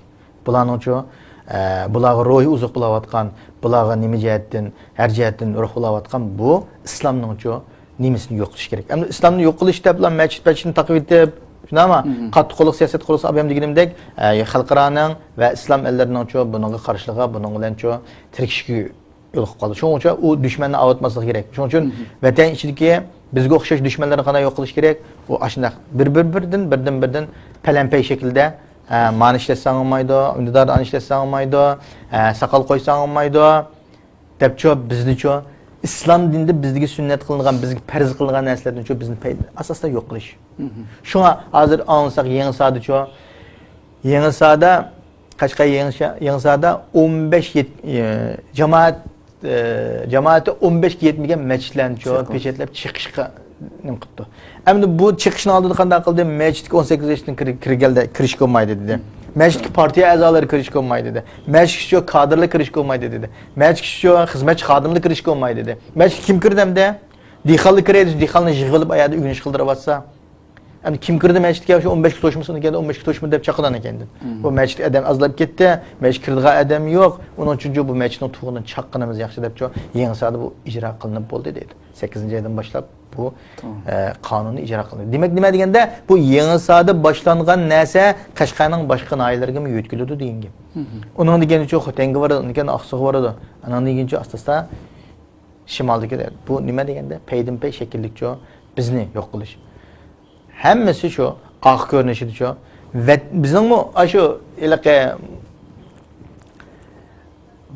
بۇلارنىڭچۇ، ئە، بۇلارغا روھىي ئوزۇق بولاۋاتقان، بۇلارغا نېمە جەھەتتىن، ھەر جەھەتتىن روھ بولاۋاتقان بۇ ئىسلامنىڭچۇ نېمىسىنى يوقىتىش كېرەك. ئەمدى ئىسلامنى يوق قىلىش دەپلا مەسچىت-پەسچىتنى تاقىۋېتىپ، شۇنداقمۇ؟ مم. قاتتىق قوللۇق سىياسەت قۇرۇلسا، ئابايام دېگىنىمدەك، ئە، خەلقئارانىڭ ۋە ئىسلام ئەللىرىنىڭچۇ بۇنىڭغا قارشىلىقى، بۇنىڭ بىلەنچۇ تىركىشىشكە يولۇقۇپ قالدى. شۇنىڭ ئۈچۈن ئۇ دۈشمەننى ئاۋۇتماسلىق كېرەك. شۇنىڭ ئۈچۈن مم. ۋەتەن ئىچىدىكى بىزگە ئوخشاش دۈشمەنلەرنى قانداق يوق قىلىش كېرەك؟ ئۇ ئاشۇنداق بىر، بىر، بىردىن، بىردىن، بىردىن پەلەمپەي شەكلىدە، ئە، مانى ئىشلەتسەڭ بولمايدۇ، ئۈندىدار ئانى ئىشلەتسەڭ بولمايدۇ، ئە، ساقال قويساڭ بولمايدۇ، دەپچۇ، بىزنىچۇ، ئىسلام دىنىدا بىزگە سۈننەت قىلىنغان، بىزگە پەرز قىلىنغان نەرسىلەردىنچۇ بىزنى پەي-، ئاساستا يوق قىلىش. مم. شۇڭا ھازىر ئاڭلىساق يېڭىسادىچۇ، يېڭىسادا، قەشقەر يېڭىسا-، يېڭىسادا ئون بەش يەت-، ئى، جامائەت، ئى، جامائىتى ئون بەشكە يەتمىگەن مەسچىتلەرنىچۇ پېچەتلەپ چېقىشقا نېمە قىپتۇ. ئەمدى بۇ چېقىشنى ئالدىدا قانداق قىلدى؟ مەسچىتكە ئون سەككىز ياشتىن كىر-، كىرگەندە كىرىشكە بولمايدۇ دېدى. مەسچىتكە پارتىيە ئەزالىرى كىرىشكە بولمايدۇ دېدى. مەسچىتكىچۇ كادىرلار كىرىشكە بولمايدۇ دېدى. مەسچىتكىچۇ خىزمەتچى خادىملار كىرىشكە بولمايدۇ دېدى. مەسچىتكە كىم كىردى ئەمدى؟ دېھقانلار كىرەيدۇ، دېھقانلارنى يىغىۋېلىپ ئايەردە ئۆگىنىش قىلدۇرۇۋاتسا. ئەمدى كىم كىردى مەسچىتكە؟ شۇ ئون بەشكە توشمىسۇن ئىكەن، ئون بەشكە توشما دەپ چاقىدىغان ئىكەن. مم. بۇ مەسچىت ئادەم ئازلاپ كەتتى، مەسچىتكە كىرىدىغان ئادەم يوق. ئۇنىڭ ئۈچۈن بۇ مەسچىتنىڭ تۇغىنى چاققىنىمىز ياخشى دەپچۇ، يېڭىسادا بۇ ئىجرا قىلىنىپ بولدى دەيدۇ. سەككىزىنچى ئايدىن باشلاپ بۇ، توغرا. ئە، قانۇننى ئىجرا قىلىندى. دېمەك، نېمە دېگەندە، بۇ يېڭىسادا باشلانغان نەرسە قەشقەرنىڭ باشقا ناھىيەلىرىگىمۇ يۆتكىلىدۇ دېگەن گەپ. مم. ئۇنىڭ دېگىنىچۇ خوتەنگە بارىدۇ، ئۇنىڭدىن كېيىن ئاقسۇغا بارىدۇ. ئۇنىڭدىن كېيىنچۇ ئاستا-ئاستا شىمالدىكى، بۇ نېمە دېگەندە، پەيدىنپەي شەكىللىكچۇ بىزنى يوق قىلىش. ھەممىسى شۇ ئارقا كۆرۈنۈشىدىچۇ. ۋەت-، بىزنىڭمۇ ئاشۇ ھېلىقى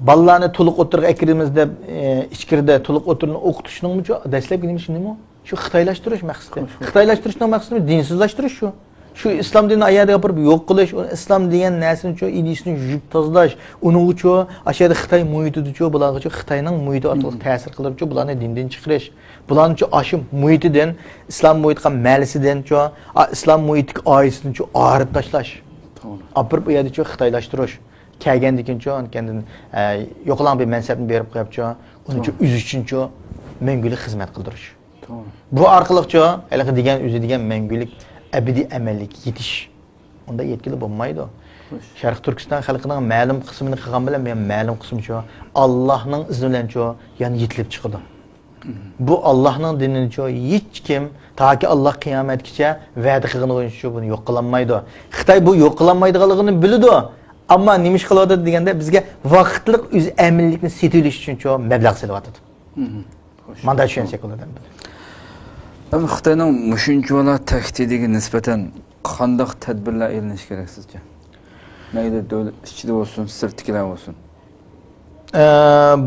بالىلارنى تولۇق ئوتتۇرىغا ئەكىرىمىز دەپ، ئى، ئىچكىرىدە تولۇق ئوتتۇرىنى ئوقۇتۇشنىڭمۇچۇ دەسلەپكى نېمىسى نېمە؟ شۇ خىتايلاشتۇرۇش مەقسىتى. خوش، خوش. خىتايلاشتۇرۇشنىڭ مەقسىتى دىنسىزلاشتۇرۇش شۇ. شۇ ئىسلام دىنىنى ئايەردە ئاپىرىپ يوق قىلىش، ئۇنى ئىسلام دېگەن نەرسىنىچۇ، ئىدىيىسىنى يۇيۇپ تازىلاش، ئۇنىڭغىچۇ ئاشۇ يەردە خىتاي مۇھىتىدىچۇ، بۇلارغىچۇ خىتاينىڭ مۇھىتى ئارقىلىق تەسىر قىلىپچۇ، بۇلارنى دىندىن چىقىرىش، بۇلارنىچۇ ئاشۇ مۇھىتىدىن، ئىسلام مۇھىتقا مەلىسىدىنچۇ، ئا-، ئىسلام مۇھىتتىكى ئائىلىسىدىنچۇ ئايرىپ تاشلاش. توغرا. ئاپىرىپ ئۇ يەردىچۇ خىتايلاشتۇرۇش. كەلگەندىن كېيىنچۇ، ئاندىن كېيىندىن، ئە، يوقىلاڭ بىر مەنسەپنى بېرىپ قويۇپچۇ، ئۇنىچۇ توغرا. ئۈزۈش ئۈچۈنچۇ مەڭگۈلۈك خىزمەت قىلدۇرۇش. توغرا. بۇ ئارقىلىقچۇ، ھېلىقى دېگەن، ئۆزى دېگەن مەڭگۈلۈك ئەبەدىي ئەمەللىككە يېتىش. ئۇنداق يەتكىلى بولمايدۇ. خوش. شەرقىي تۈركىستان خەلقىنىڭ مەلۇم قىسمىنى قىلغان بىلەن، مەلۇم قىسمىچۇ، ئاللاھنىڭ ئىزنى بىلەنچۇ، يەنە يېتىلىپ چىقىدۇ. مم. بۇ ئاللاھنىڭ دىنىنىچۇ، ھېچكىم تاكى ئاللاھ قىيامەتكىچە ۋەدە قىلغىنىغىچۇ بۇنى يوق قىلالمايدۇ. خىتاي بۇ يوق قىلالمايدىغانلىقىنى بىلىدۇ. ئەمما نېمە ئىش قىلىۋاتىدۇ دېگەندە، بىزگە ۋاقىتلىق ئۆز ئەمىنلىكنى سېتىۋېلىش ئۈچۈنچۇ مەبلەغ سېلىۋاتىدۇ. مم. خوش. مانداق چۈشەنسەك بولىدۇ ئەمدى. ئەمما خىتاينىڭ مۇشۇنچىۋالا تەھدىتىگە نىسبەتەن قانداق تەدبىرلەر ئېلىنىشى كېرەك سىزچە؟ مەيلى دۆلەت ئىچىدە بولسۇن، سىرتتىكىلەر بولسۇن. ئە،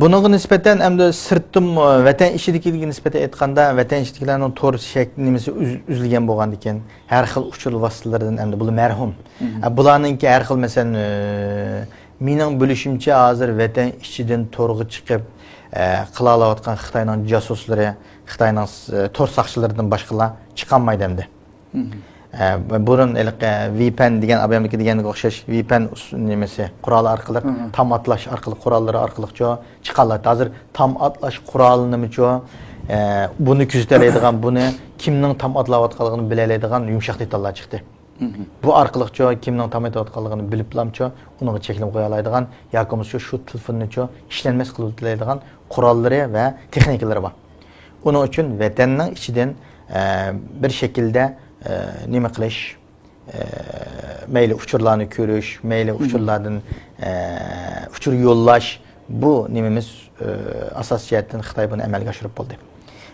بۇنىڭغا نىسبەتەن ئەمدى سىرتتىن، ۋەتەن ئىچىدىكىلەرگە نىسبەتەن ئېيتقاندا، ۋەتەن ئىچىدىكىلەرنىڭ تور شەك-، نېمىسى ئۈز-، ئۈزۈلگەن بولغاندىكىن، ھەر خىل ئۇچۇر ۋاسىتىلىرىدىن ئەمدى بۇلار مەرھۇم. مم. ئە، بۇلارنىڭكى ھەر خىل، مەسىلەن، ئە، مېنىڭ بىلىشىمچە، ھازىر ۋەتەن ئىچىدىن تورغا چىقىپ، ئە، قىلالاۋاتقان خىتاينىڭ جاسۇسلىرى، خىتاينىڭ، ئە، تور ساقچىلىرىدىن باشقىلار چىقالمايدۇ ئەمدى. مم. ئە، بۇرۇن ھېلىقى ۋىپەن دېگەن، ئابايامدىكى دېگەنگە ئوخشاش، ۋىپەن ئۇس-، نېمىسى، قورالى ئارقىلىق، مم. تام ئاتلاش ئارقىلىق، قوراللىرى ئارقىلىقچۇ چىقالايتتى. ھازىر تام ئاتلاش قورالىنىمۇچۇ، ئە، بۇنى كۆزىتەلەيدىغان، بۇنى كىمنىڭ تام ئاتلاۋاتقانلىقىنى بىلەلەيدىغان يۇمشاق دېتاللار چىقتى. مم. بۇ ئارقىلىقچۇ كىمنىڭ تام ئېتىۋاتقانلىقىنى بىلىپلامچۇ ئۇنىڭغا چەكلىمە قويالايدىغان ياكى بولمىسا شۇ تېلېفوننىچۇ ئىشلەنمەس قىلىۋېتەلەيدىغان قوراللىرى ۋە تېخنىكىلىرى بار. ئۇنىڭ ئۈچۈن ۋەتەننىڭ ئىچىدىن، ئە، بىر شەكىلدە، ئە، نېمە قىلىش، ئە، مەيلى ئۇچۇرلارنى كۆرۈش، مەيلى مم. ئۇچۇرلاردىن، ئە، ئۇچۇر يوللاش، بۇ نېمىمىز، ئە، ئاساسىي جەھەتتىن خىتاي بۇنى ئەمەلگە ئاشۇرۇپ بولدى.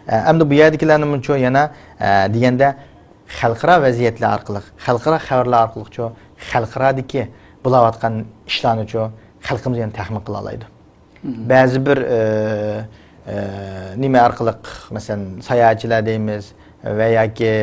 ئە، ئەمدى بۇ يەردىكىلەرنىمۇچۇ يەنە، ئە، دېگەندە، خەلقئارا ۋەزىيەتلەر ئارقىلىق، خەلقئارا خەۋەرلەر ئارقىلىقچۇ، خەلقئارادىكى بولاۋاتقان ئىشلارنىچۇ خەلقىمىز يەنە تەخمىن قىلالايدۇ. مم. بەزى بىر، ئە، ئە، نېمە ئارقىلىق، مەسىلەن، ساياھەتچىلەر دەيمىز ۋە ياكى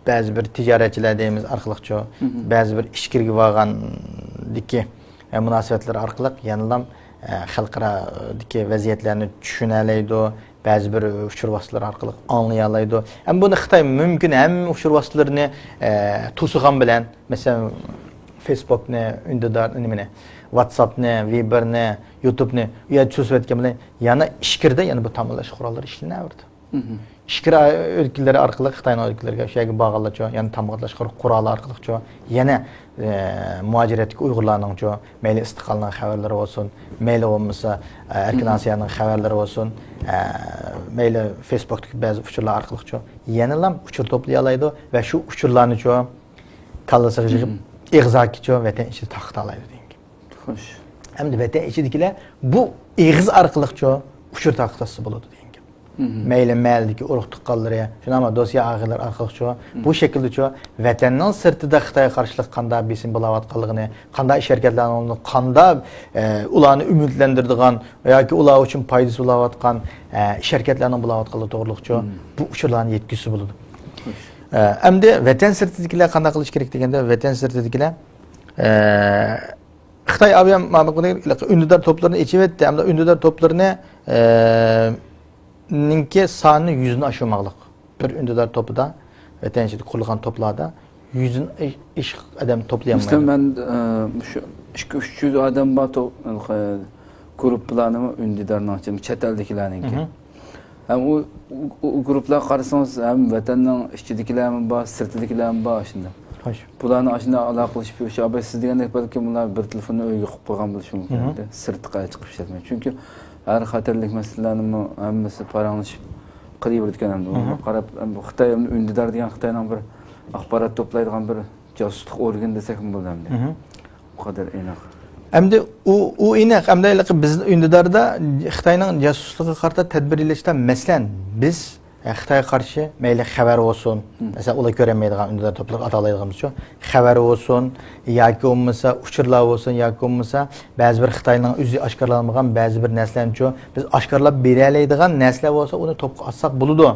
بەزى بىر تىجارەتچىلەر دەيمىز ئارقىلىقچۇ، مم. بەزى بىر ئىچكىرىگە بارغاندىكى، ئە، مۇناسىۋەتلەر ئارقىلىق يەنىلام، ئە، خەلقئارادىكى ۋەزىيەتلەرنى چۈشىنەلەيدۇ، بەزى بىر ئۇچۇر ۋاسىتىلىرى ئارقىلىق ئاڭلىيالايدۇ. ئەمما بۇنى خىتاي مۇمكىن ھەممە ئۇچۇر ۋاسىتىلىرىنى، ئە، توسىغان بىلەن، مەسىلەن، فېيسبوكنى، ئۈندىدار، نېمىنى، ۋاتساپنى، ۋىبېرنى، يۇتۇبنى ئۇ يەردە توسۇۋەتكەن بىلەن يەنە ئىچكىرىدە يەنە بۇ تامغىلاش قوراللىرى ئىشلىنەۋېرىدۇ. مم. ئىچكىرى ئۆلكىلىرى ئارقىلىق، خىتاينىڭ ئۆلكىلىرىگە شۇ يەرگە بارغانلارچۇ يەنە تامغىلاش قورالى ئارقىلىقچۇ يەنە، ئە، مۇھاجىرەتتىكى ئۇيغۇرلارنىڭچۇ مەيلى ئىستىقلالنىڭ خەۋەرلىرى بولسۇن، مەيلى بولمىسا، ئە، ئەركىن مم. ئاسىيانىڭ خەۋەرلىرى بولسۇن، ئە، مەيلى فېيسبوكتىكى بەزى ئۇچۇرلار ئارقىلىقچۇ يەنىلا ئۇچۇر توپلىيالايدۇ ۋە شۇ ئۇچۇرلارنىچۇ كاللىسىغا يىغىپ، مم. ئېغىزاكىچۇ ۋەتەن ئىچىدە تارقىتالايدۇ دېگەن گەپ. خوش. ئەمدى ۋەتەن ئىچىدىكىلەر بۇ ئېغىز ئارقىلىقچۇ ئۇچۇر تارقىتالسا بولىدۇ دېگەن گەپ. مم. مەيلى مەھەللىدىكى ئۇرۇق تۇغقانلىرى، شۇنداقمۇ دوست يار ئاغىنىلەر ئارقىلىقچۇ، مم. بۇ شەكىلدىچۇ ۋەتەننىڭ سىرتىدا خىتايغا قارشىلىق قانداق بېسىم بولاۋاتقانلىقىنى، قانداق ئىش ھەرىكەتلەرنىڭ قانداق، ئە، ئۇلارنى ئۈمىدلەندۈرىدىغان ياكى ئۇلار ئۈچۈن پايدىسى بولاۋاتقان، ئە، ئىش ھەرىكەتلەرنىڭ بولاۋاتقانلىقى توغرىلىقچۇ مم. بۇ ئۇچۇرلارنى يەتكۈزسە بولىدۇ. خوش. ئە، ئەمدى ۋەتەن سىرتىدىكىلەر قانداق قىلىش كېرەك دېگەندە، ۋەتەن سىرتىدىكىلەر، ئە، خىتاي ئاۋىئا مۇۋاپىق ئۈندىدار توپلىرىنى ئېچىۋەتتى. ئەمدى ئۈندىدار توپلىرىنى، ئە، نىڭكى سانى يۈزنى ئاشۇرماقلىق. بىر ئۈندىدار توپىدا، ۋەتەن ئىچىدە قۇرۇلغان توپلاردا يۈزدىن ئېش-، ئېشىق ئادەم توپلىيالمايدۇ. مەسىلەن، مەن، ئە، مۇشۇ ئىككى، ئۈچ يۈز ئادەم بار توپ-، ئە، گۇرۇپپىلارنىمۇ ئۈندىدارنىڭ ئىچىدە، چەت ئەلدىكىلەرنىڭكى. مھم. ھەم ئۇ، ئۇ، ئۇ گۇرۇپپىلارغا قارىسىڭىز، ھەم ۋەتەننىڭ ئىچىدىكىلەرمۇ بار، سىرتىدىكىلەرمۇ بار ئاشۇنداق. خوش. بۇلارنىڭ ئاشۇنداق ئالاقىلىشىپ يۈرۈشى، ئاباي سىز دېگەندەك بەلكىم ئۇلار بىر تېلېفوننى ئۆيگە قىلىپ قويغان بولۇشى مۇمكىن مھم. ئەمدى. سىرتقا چىقىپ ئىشلەتمەيدۇ. چۈنكى ھەر خەتەرلىك مەسىلىلەرنىمۇ ھەممىسى پاراڭلىشىپ قىلىۋېرىدىكەن ئەمدى. ئۇنىڭغا مھم. قاراپ، ئەمدى خىتاي ئەمدى ئۈندىدار دېگەن خىتاينىڭ بىر ئاخبارات توپلايدىغان بىر جاسۇسلۇق ئورگىنى دېسەكمۇ بولىدۇ ئەمدى. مھم. ئۇ قەدەر ئېنىق. ئەمدى ئۇ، ئۇ ئېنىق. ئەمدى ھېلىقى بىز ئۈندىداردا خىتاينىڭ جاسۇسلۇقىغا قارىتا تەدبىر ئېلىشتا، مەسىلەن، بىز، خىتايغا قارشى مەيلى خەۋەر بولسۇن، مەسىلەن، ئۇلار كۆرەلمەيدىغان ئۈندىدار توپلىرىغا ئاتالايدىغان بولسا، خەۋەر بولسۇن ياكى بولمىسا ئۇچۇرلار بولسۇن ياكى بولمىسا بەزى بىر خىتاينىڭ ئۆزى ئاشكارىلانمىغان بەزى بىر نەرسىلەرنىچۇ بىز ئاشكارىلاپ بېرەلەيدىغان نەرسىلەر بولسا ئۇنى توپقا ئاتساق بولىدۇ.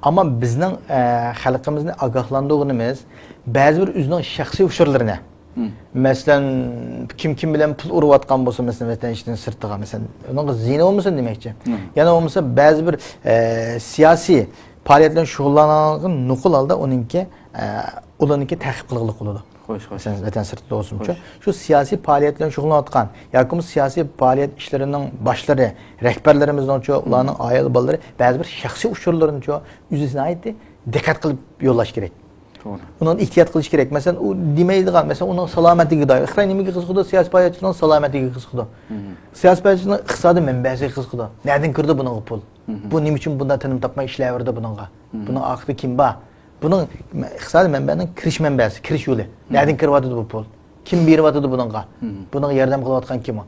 ئەمما بىزنىڭ، ئە، خەلقىمىزنى ئاگاھلاندۇرغىنىمىز بەزى بىر ئۆزىنىڭ شەخسىي ئۇچۇرلىرىنى، مەسىلەن، كىم كىم بىلەن پۇل ئۇرۇۋاتقان بولسا، مەسىلەن، ۋەتەن ئىچىدىن سىرتىغا، مەسىلەن، ئۇنىڭغا زىيىنى بولمىسۇن دېمەكچى. يەنە بولمىسا بەزى بىر، ئە، سىياسىي پائالىيەت بىلەن شۇغۇللانغان نوقۇل ھالدا ئۇنىڭكى، ئە، ئۇلارنىڭكى تەقىب قىلغىلىق بولىدۇ. خوش، خوش. مەسىلەن، ۋەتەن سىرتىدا بولسۇنچۇ، شۇ سىياسىي پائالىيەت بىلەن شۇغۇللىنىۋاتقان ياكى بولمىسا سىياسىي پائالىيەت ئىشلىرىنىڭ باشلىرى، رەھبەرلىرىمىزنىڭچۇ، ئۇلارنىڭ ئائىلە بالىلىرى بەزى بىر شەخسىي ئۇچۇرلىرىنىچۇ ئۆزى ناھايىتى دىققەت قىلىپ يوللاش كېرەك. توغرا. ئۇنىڭ ئېھتىيات قىلىش كېرەك. مەسىلەن، ئۇ دېمەيدىغان، مەسىلەن، ئۇنىڭ سالامەتلىكىگە دائىر. خىتاي نېمىگە قىزىقىدۇ؟ سىياسىي پائالىيەتچىنىڭ سالامەتلىكىگە قىزىقىدۇ. سىياسىي پائالىيەتچىنىڭ ئىقتىسادىي مەنبەسىگە قىزىقىدۇ. نەدىن كىرىدۇ بۇنىڭغا پۇل؟ بۇ نېمە ئۈچۈن بۇنداق تىنىم تاپماي ئىشلەۋېرىدۇ بۇنىڭغا؟ بۇنىڭ ئارقىدا كىم بار؟ بۇنىڭ ئىقتىسادىي مەنبەنىڭ كىرىش مەنبەسى، كىرىش يولى. نەدىن كىرىۋاتىدۇ بۇ پۇل؟ كىم بېرىۋاتىدۇ بۇنىڭغا؟ بۇنىڭغا ياردەم قىلىۋاتقان كىم ئۇ؟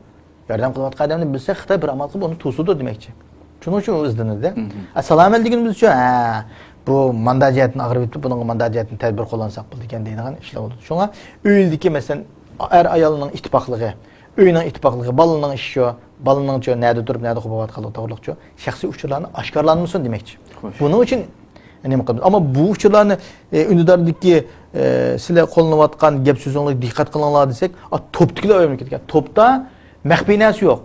ياردەم قىلىۋاتقان ئادەمنى بىلسە، خىتاي بىر ئامال قىلىپ ئۇنى توسىدۇ دېمەكچى. شۇنىڭ ئۈچۈن ئۇ ئىزدىنىدۇ. ئە، سالامەتلىكىنى بىلسە، ھە، بۇ ماندا جەھەتتىن ئاغرىپ يېتىپ، بۇنىڭغا ماندا جەھەتتىن تەدبىر قوللانساق بولىدىكەن دەيدىغان ئىشلار بولىدۇ. شۇڭا ئۆيدىكى، مەسىلەن، ئەر ئايالنىڭ ئىتتىپاقلىقى، ئۆينىڭ ئىتتىپاقلىقى، بالىنىڭ ئىشى شۇ، بالىنىڭچۇ نەدە تۇرۇپ، نەدە قوپۇۋاتقانلىقى توغرىلىقچۇ شەخسىي ئۇچۇرلارنى ئاشكارىلانمىسۇن دېمەكچى. بۇنىڭ ئۈچۈن نېمە قىلىمىز؟ ئەمما بۇ ئۇچۇرلارنى، ئە، ئۈندىداردىكى، ئە، سىلەر قوللىنىۋاتقان گەپ سۆزۈڭلارغا دىققەت قىلىڭلار دېسەك، ئا، توپتىكىلەر ئويلىنىپ كەتكەن. توپتا مەخپىي نەرسە يوق.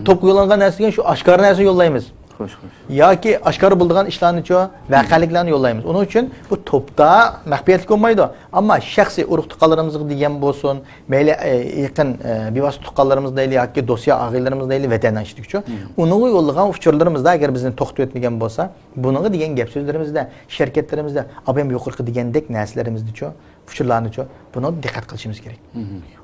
توپقا يوللانغان نەرسە دېگەن شۇ ئاشكارا نەرسىنى يوللايمىز. خوش، خوش. ياكى ئاشكارا بولىدىغان ئىشلارنىچۇ، ۋەقەلىكلەرنى يوللايمىز. ئۇنىڭ ئۈچۈن بۇ توپتا مەخپىيەتلىك بولمايدۇ. ئەمما شەخسىي ئۇرۇق تۇغقانلىرىمىزغا دېگەن بولسۇن، مەيلى، ئە، يېقىن، ئە، بىۋاسىتە تۇغقانلىرىمىز دەيلى ياكى دوست يا ئاغىنىلىرىمىز دەيلى ۋەتەننىڭ ئىچىدىكىچۇ، ئۇنىڭغا يوللىغان ئۇچۇرلىرىمىزدا ئەگەر بىزنى توختىتىۋەتمىگەن بولسا، بۇنىڭغا دېگەن گەپ سۆزلىرىمىزدە، ئىش ھەرىكەتلىرىمىزدە، ئابايام يۇقىرىقى دېگەندەك نەرسىلىرىمىزدىچۇ، ئۇچۇرلارنىچۇ، بۇنىڭغا دىققەت قىلىشىمىز كېرەك.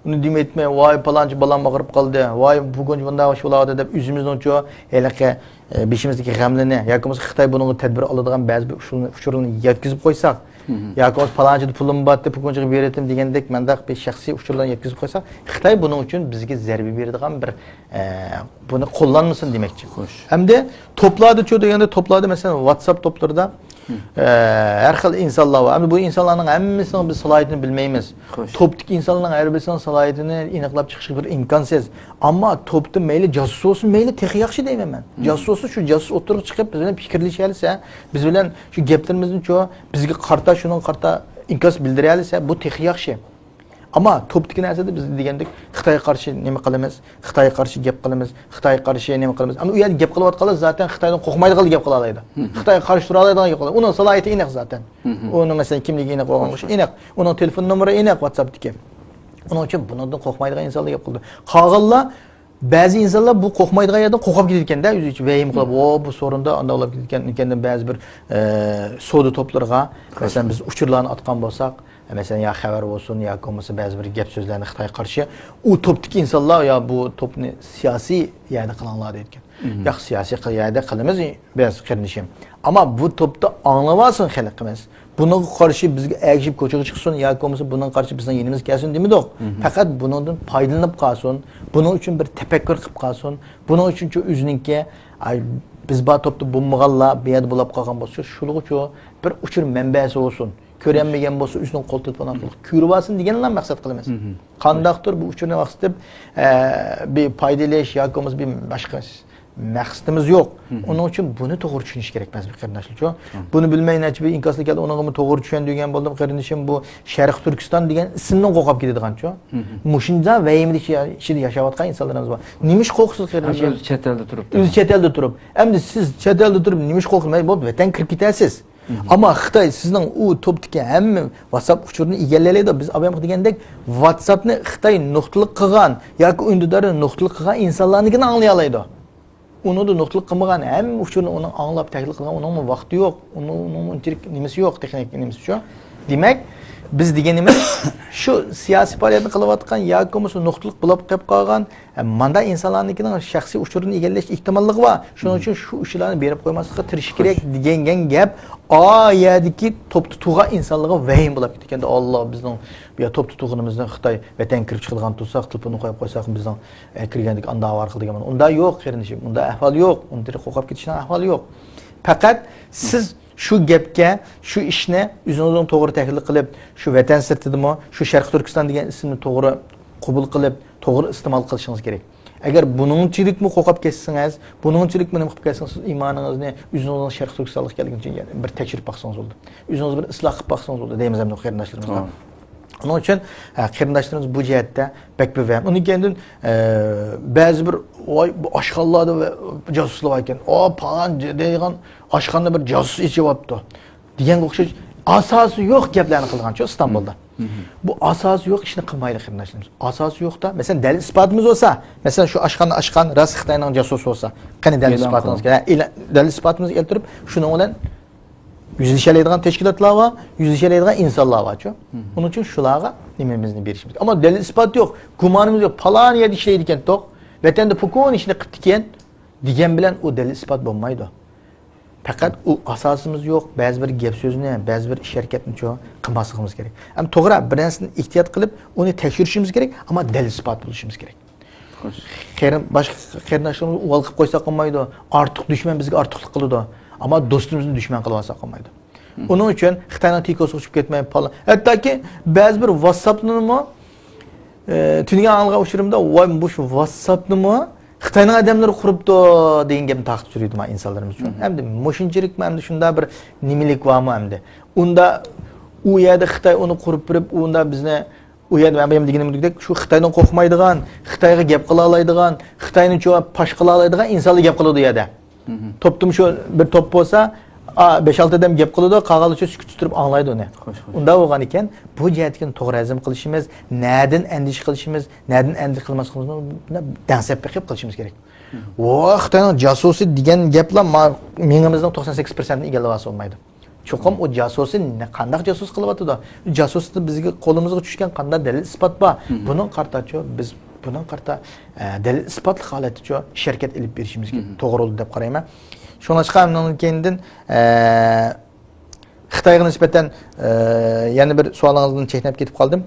ئۇنى دېمەيتمەي، ۋاي، پالانچى بالام ئاغرىپ قالدى، ۋاي، بۈگۈنچە بۇنداق ئىش بولاۋاتىدۇ دەپ، ئۆزىمىزنىڭچۇ ھېلىقى، ئە، بېشىمىزدىكى غەملىرىنى ياكى بولمىسا خىتاي بۇنىڭغا تەدبىر ئالىدىغان بەزى بىر ئۇچۇرلىرىنى، ئۇچۇرلىرىنى يەتكۈزۈپ قويساق، ياكى بولمىسا پالانچىدا پۇلۇم بارتى، بۈگۈنچىگە بېرىۋېتىم دېگەندەك مەنداق بىر شەخسىي ئۇچۇرلارنى يەتكۈزۈپ قويساق، خىتاي بۇنىڭ ئۈچۈن بىزگە زەربە بېرىدىغان بىر، ئە، بۇنى قوللانمىسۇن دېمەكچى. خوش. ئەمدى توپلاردىچۇ دېگەندە، توپلاردا، مەسىلەن، ۋاتساپ توپلىرىدا، ئە، ھەر خىل ئىنسانلار بار. ئەمدى بۇ ئىنسانلارنىڭ ھەممىسىنىڭ بىز سالاھىيىتىنى بىلمەيمىز. خوش. توپتىكى ئىنسانلارنىڭ ھەر بىرسىنىڭ سالاھىيىتىنى ئېنىقلاپ چىقىشقا بىر ئىمكانسىز. ئەمما توپتا مەيلى جاسۇس بولسۇن، مەيلى تېخى ياخشى دەيمەن مەن. جاسۇس بولسۇن، شۇ جاسۇس ئوتتۇرىغا چىقىپ، بىز بىلەن پىكىرلىشەلىسە، بىز بىلەن شۇ گەپلىرىمىزنىچۇ بىزگە قارىتا، شۇنىڭغا قارىتا ئىنكاس بىلدۈرەلىسە، بۇ تېخى ياخشى. ئەمما توپتىكى نەرسىدە بىز دېگەندەك خىتايغا قارشى نېمە قىلىمىز، خىتايغا قارشى گەپ قىلىمىز، خىتايغا قارشى نېمە قىلىمىز. ئەمما ئۇ يەردە گەپ قىلىۋاتقانلار زاتەن خىتايدىن قورقمايدىغانلا گەپ قىلالايدۇ. خىتايغا قارشى تۇرالايدىغان گەپ قىلىدۇ. ئۇنىڭ سالاھىيىتى ئېنىق زاتەن. ئۇنىڭ، مەسىلەن، كىملىكى ئېنىق، بولغان ئېنىق. ئۇنىڭ تېلېفون نومۇرى ئېنىق ۋاتساپتىكى. ئۇنىڭ ئۈچۈن بۇنىڭدىن قورقمايدىغان ئىنسانلار گەپ قىلىدۇ. قالغانلار بەزى ئىنسانلار بۇ قورقمايدىغان يەردىن قورقۇپ كېتىدىكەن-دە، ئۆزى ئۈچۈن ۋەھىمە قىلىپ، ئو، بۇ سورۇندا ئانداق بولۇپ كېتىدىكەن، ئىكەندىن بەزى بىر، ئە، سودا توپلىرىغا، مەسىلەن، بىز ئۇچۇرلارنى ئاتقان بولساق، مەسىلەن، يا خەۋەر بولسۇن، ياكى بولمىسا بەزى بىر گەپ سۆزلەرنى خىتايغا قارشى، ئۇ توپتىكى ئىنسانلار، يا بۇ توپنى سىياسىي يەردە قىلىڭلار دەيدىكەن. ياق، سىياسىي قىل-، يەردە قىلىمىز، بىز قېرىندىشىم. ئەمما بۇ توپتا ئاڭلىۋالسۇن خەلقىمىز. بۇنىڭغا قارشى بىزگە ئەگىشىپ كوچىغا چىقسۇن ياكى بولمىسا بۇنىڭغا قارشى بىزنىڭ يېنىمىزغا كەلسۇن دېمىدۇق. پەقەت بۇنىڭدىن پايدىلىنىپ قالسۇن، بۇنىڭ ئۈچۈن بىر تەپەككۇر قىلىپ قالسۇن، بۇنىڭ ئۈچۈنچۇ ئۆزىنىڭكى، ئاي، بىز بار توپتا بولمىغانلار بۇ يەردە بولاپ قالغان بولسا، شۇلىغىچۇ بىر ئۇچۇر مەنبەسى بولسۇن. كۆرەلمىگەن بولسا ئۆزىنىڭ قول تېلېفونى ئارقىلىق كۆرۈۋالسۇن دېگەنلا مەقسەت قىلىمىز. قانداقتۇر بۇ ئۇچۇرنى مەقسىتىپ، ئە، بىر پايدا ئېلىش ياكى بولمىسا بىر باشقا مەقسىتىمىز يوق. ئۇنىڭ ئۈچۈن بۇنى توغرا چۈشىنىش كېرەك بەزى بىر قېرىنداشلارچۇ. بۇنى بىلمەي نەچچە بىر ئىنكاسلار كەلدى، ئۇنىڭغىمۇ توغرا چۈشەندۈرگەن بولدۇم قېرىندىشىم، بۇ شەرقىي تۈركىستان دېگەن ئىسىمدىن قورقۇپ كېتىدىغانچۇ. مۇشۇنداق ۋەھىمىلىك ئىچىدە ياشاۋاتقان ئىنسانلىرىمىز بار. نېمىشقا قورقىسىز قېرىندىشىم؟ ئۆزى چەت ئەلدە تۇرۇپ. ئۆزى چەت ئەلدە تۇرۇپ. ئەمدى سىز چەت ئەلدە تۇرۇپ نېمىشقا قورقىسىز؟ مەيلى، بولدى، ۋەتەنگە كىرىپ كېتەرسىز. ئەمما خىتاي سىزنىڭ ئۇ توپتىكى ھەممە ۋاتساپ ئۇچۇرىنى ئىگىلەيدۇ. بىز ئابايام دېگەندەك ۋاتساپنى خىتاي نۇقتىلىق قىلغان ياكى ئۈندىدارنى نۇقتىلىق قىلغان ئىنسانلارنىڭكىنى ئاڭلىيالايدۇ. ئۇنىڭدا نۇقتىلىق قىلمىغان ھەممە ئۇچۇرنى ئۇنىڭ ئاڭلاپ تەھلىل قىلغان ئۇنىڭمۇ ۋاقتى يوق. ئۇنىڭ، ئۇنىڭمۇ ئۇنچىلىك نېمىسى يوق، تېخنىك نېمىسى شۇ. دېمەك، بىز دېگىنىمىز شۇ سىياسىي پائالىيەتنى قىلىۋاتقان ياكى بولمىسا نۇقتىلىق بولۇپ قېلىپ قالغان، ئە، ماندا ئىنسانلارنىڭكىنىڭ شەخسىي ئۇچۇرىنى ئىگىلەش ئېھتىماللىقى بار. شۇنىڭ ئۈچۈن شۇ ئۇچۇرلارنى بېرىپ قويماسلىققا تىرىشىش كېرەك دېگەن گەپ ئا يەردىكى توپتا تۇرغان ئىنسانلارغا ۋەھىمە بولۇپ كېتىدىكەن. ئاللا، بىزنىڭ بۇ يەر توپتا تۇرغىنىمىزدىن خىتاي ۋەتەنگە كىرىپ چىقىدىغان تۇرساق، تېلېفوننى قويۇپ قويساق، بىزنىڭ، ئە، كىرگەندىكى ئاندا ئاۋارە قىلىدىكەن. ئۇنداق يوق، قېرىندىشىم، ئۇنداق ئەھۋال يوق. ئۇندىن قورقۇپ كېتىشنىڭ ئەھۋالى يوق. پەقەت سىز شۇ گەپكە، شۇ ئىشنى ئۆزىڭىزنىڭ توغرا تەھلىل قىلىپ، شۇ ۋەتەن سىرتىدىمۇ، شۇ شەرقىي تۈركىستان دېگەن ئىسىمنى توغرا قوبۇل قىلىپ، توغرا ئىستېمال قىلىشىڭىز كېرەك. ئەگەر بۇنىڭچىلىكمۇ قورقۇپ كەتسىڭىز، بۇنىڭچىلىكمۇ نېمە قىلىپ كەتسىڭىز، سىز ئىمانىڭىزنى ئۆزىڭىزنىڭ شەرقىي تۈركىستانلىققا كەلگىنىچە يەنە بىر تەكشۈرۈپ باقسىڭىز بولدى. ئۆزىڭىز بىر ئىسلاھ قىلىپ باقسىڭىز بولدى دەيمىز ئەمدى قېرىنداشلىرىمىزغا. ئۇنىڭ ئۈچۈن، ھە، قېرىنداشلىرىمىز بۇ جەھەتتە بەك بىر ۋەھىم. ئۇنىڭ كەينىدىن، ئە، بەزى بىر، ۋاي، بۇ ئاشخانىلاردا ۋە جاسۇسلار بار ئىكەن. ئا، پالان دەيدىغان ئاشخانىدا بىر جاسۇس ئېچىۋاپتۇ دېگەنگە ئوخشاش ئاساسى يوق گەپلەرنى قىلغانچۇ ئىستانبۇلدا. بۇ ئاساسى يوق ئىشنى قىلمايلى قېرىنداشلىرىمىز. ئاساسى يوقتا، مەسىلەن، دەلىل ئىسپاتىمىز بولسا، مەسىلەن، شۇ ئاشخانا ئاچقان راست خىتاينىڭ جاسۇسى بولسا، قېنى دەلىل ئىسپاتىڭىز؟ ھە، ئېلان-، دەلىل ئىسپاتىمىزنى كەلتۈرۈپ، شۇنىڭ بىلەن يۈزلىشەلەيدىغان تەشكىلاتلار بار، يۈزلىشەلەيدىغان ئىنسانلار بارچۇ. ئۇنىڭ ئۈچۈن شۇلارغا نېمىمىزنى بېرىشىمىز كېرەك. ئەمما دەلىل ئىسپات يوق، گۇمانىمىز يوق، پالان يەردە ئىشلەيدىكەن توق، ۋەتەندە پوكون ئىشنى قىپتىكەن دېگەن بىلەن ئۇ دەلىل ئىسپات بولمايدۇ. پەقەت ئۇ ئاساسىمىز يوق، بەزى بىر گەپ سۆزنى، بەزى بىر ئىش ھەرىكەتنىچۇ قىلماسلىقىمىز كېرەك. ئەمما توغرا، بىر نەرسىنى ئېھتىيات قىلىپ، ئۇنى تەكشۈرۈشىمىز كېرەك، ئەمما دەلىل ئىسپات بولۇشىمىز كېرەك. خوش. قېرىن-، باشقا قېرىنداشلىرىمىزغا ئۇۋال قىلىپ قويساق بولمايدۇ. ئارتۇق دۈشمەن بىزگە ئارتۇقلۇق قىلىدۇ. ئەمما دوستىمىزنى دۈشمەن قىلىۋالساق بولمايدۇ. ئۇنىڭ ئۈچۈن خىتاينىڭ تىكوسىغا چۈشۈپ كەتمەي، پالان. ھەتتاكى بەزى بىر ۋاتساپنىمۇ، ئە، تۈنۈگۈن ئاڭلىغان ئۇچۇرۇمدا، ۋاي، مۇشۇ ۋاتساپنىمۇ خىتاينىڭ ئادەملىرى قۇرۇپتۇ دېگەن گەپنى تارقىتىپ يۈرىدۇ ما ئىنسانلىرىمىز ئۈچۈن. ئەمدى مۇشۇنچىلىكمۇ ئەمدى شۇنداق بىر نېمىلىك بارمۇ ئەمدى؟ ئۇندا ئۇ يەردە خىتاي ئۇنى قۇرۇپ بېرىپ، ئۇندا بىزنى ئۇ يەردە مەن بايام دېگىنىم دېگۈدەك، شۇ خىتاينى قورقمايدىغان، خىتايغا گەپ قىلالايدىغان، خىتاينى چۇ پاش قىلالايدىغان ئىنسانلار گەپ قىلىدۇ ئۇ يەردە. توپتىمۇ شۇ بىر توپ بولسا، ئا، بەش-ئالتە ئادەم گەپ قىلىدۇ، قالغانلار شۇ سۈكۈت تۇتۇپ ئاڭلايدۇ ئۇنى. خوش، خوش. ئۇنداق بولغان ئىكەن، بۇ جەھەتتىكىنى توغرا ھەزىم قىلىشىمىز، نەدىن ئەندىشە قىلىشىمىز، نەدىن ئەندىشە قىلماسلىقىمىزنى دەڭسەپ بېقىپ قىلىشىمىز كېرەك. ۋا، خىتاينىڭ جاسۇسى دېگەن گەپلا ما-، مېڭىمىزنىڭ توقسان سەككىز پىرسەنتىنى ئىگىلەۋالسا بولمايدۇ. چوقۇم ئۇ جاسۇسى نە-، قانداق جاسۇس قىلىۋاتىدۇ؟ جاسۇستا بىزگە قولىمىزغا چۈشكەن قانداق دەلىل ئىسپات بار؟ بۇنىڭغا قارىتاچۇ بىز، بۇنىڭغا قارىتا، ئە، دەلىل ئىسپاتلىق ھالەتتىچۇ ئىش ھەرىكەت ئېلىپ بېرىشىمىز توغرا بولىدۇ دەپ قارايمەن. شۇڭلاشقا ئۇنىڭدىن كېيىندىن، ئە، خىتايغا نىسبەتەن، ئە، يەنە بىر سوئالىڭىزدىن چەكنەپ كېتىپ قالدىم.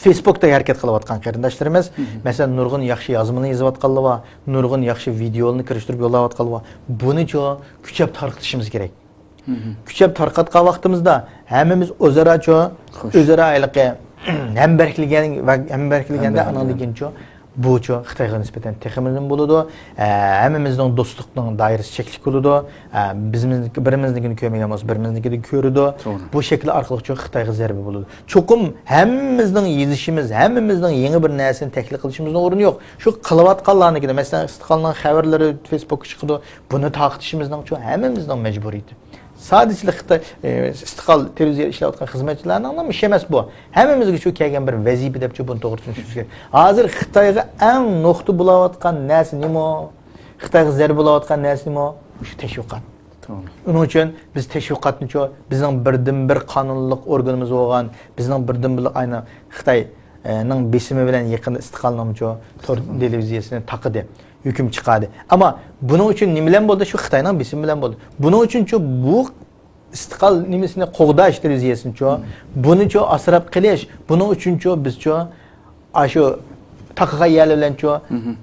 فېيسبۇكتا ھەرىكەت قىلىۋاتقان قېرىنداشلىرىمىز، مەسىلەن، نۇرغۇن ياخشى يازمىنى يېزىۋاتقانلار بار، نۇرغۇن ياخشى ۋىدېئولارنى كىرىشتۈرۈپ يوللاۋاتقانلار بار. بۇنىچۇ كۈچەپ تارقىتىشىمىز كېرەك. كۈچەپ تارقاتقان ۋاقتىمىزدا ھەممىمىز ئۆزئارا چۇ، خوش. ئۆزئارا ھېلىقى ھەمبەركلىگەن ۋە ھەمبەركلىگەندە ھەمبەركلىگەن. ئانىڭدىن كېيىن چۇ، بۇ چۇ خىتايغا نىسبەتەن تېخىمۇ نېمە بولىدۇ؟ ئە، ھەممىمىزنىڭ دوستلۇقنىڭ دائىرىسى چەكلىك بولىدۇ. ئە، بىزمىزنىڭكى، بىرىمىزنىڭكىنى كۆرمىگەن بولسا، بىرىمىزنىڭكىنى كۆرىدۇ. توغرا. بۇ شەكىل ئارقىلىق چۇ خىتايغا زەربە بولىدۇ. چوقۇم ھەممىمىزنىڭ يېزىشىمىز، ھەممىمىزنىڭ يېڭى بىر نەرسىنى تەھلىل قىلىشىمىزنىڭ ئورنى يوق. شۇ قىلىۋاتقانلارنىڭكىنى، مەسىلەن، ئىستىقلالنىڭ خەۋەرلىرى فېيسبۇكقا چىقىدۇ. بۇنى تارقىتىشىمىزنىڭ چۇ ھەممىمىزنىڭ مەجبۇرىيىتى. سادىچىلىق خىتاي، ئى، ئىستىقلال تېلېۋىزىيە ئىشلەۋاتقان خىزمەتچىلەرنىڭ ئىشى ئەمەس بۇ. ھەممىمىزگە شۇ كەلگەن بىر ۋەزىپە دەپ شۇ بۇنى توغرا چۈشىنىشىمىز كېرەك. ھازىر خىتايغا ئەڭ نوقتا بولاۋاتقان نەرسە نېمە؟ خىتايغا زەربە بولاۋاتقان نەرسە نېمە؟ شۇ تەشۋىقات. توغرا. ئۇنىڭ ئۈچۈن بىز تەشۋىقاتنىچۇ، بىزنىڭ بىردىنبىر قانۇنلۇق ئورگىنىمىز بولغان، بىزنىڭ بىردىنبىر ئاينى خىتاي، ئە، نىڭ بېسىمى بىلەن يېقىندا ئىستىقلالنىڭچۇ تور تېلېۋىزىيەسىنى تاقىدى. ھۆكۈم چىقاردى. ئەمما بۇنىڭ ئۈچۈن نېمە بىلەن بولدى؟ شۇ خىتاينىڭ بېسىمى بىلەن بولدى. بۇنىڭ ئۈچۈنچۇ بۇ ئىستىقلال نېمىسىنى قوغداش تېلېۋىزىيەسىنىچۇ، بۇنىچۇ ئاسراپ قېلىش، بۇنىڭ ئۈچۈنچۇ بىزچۇ ئاشۇ تاقىغان يەرلەر بىلەنچۇ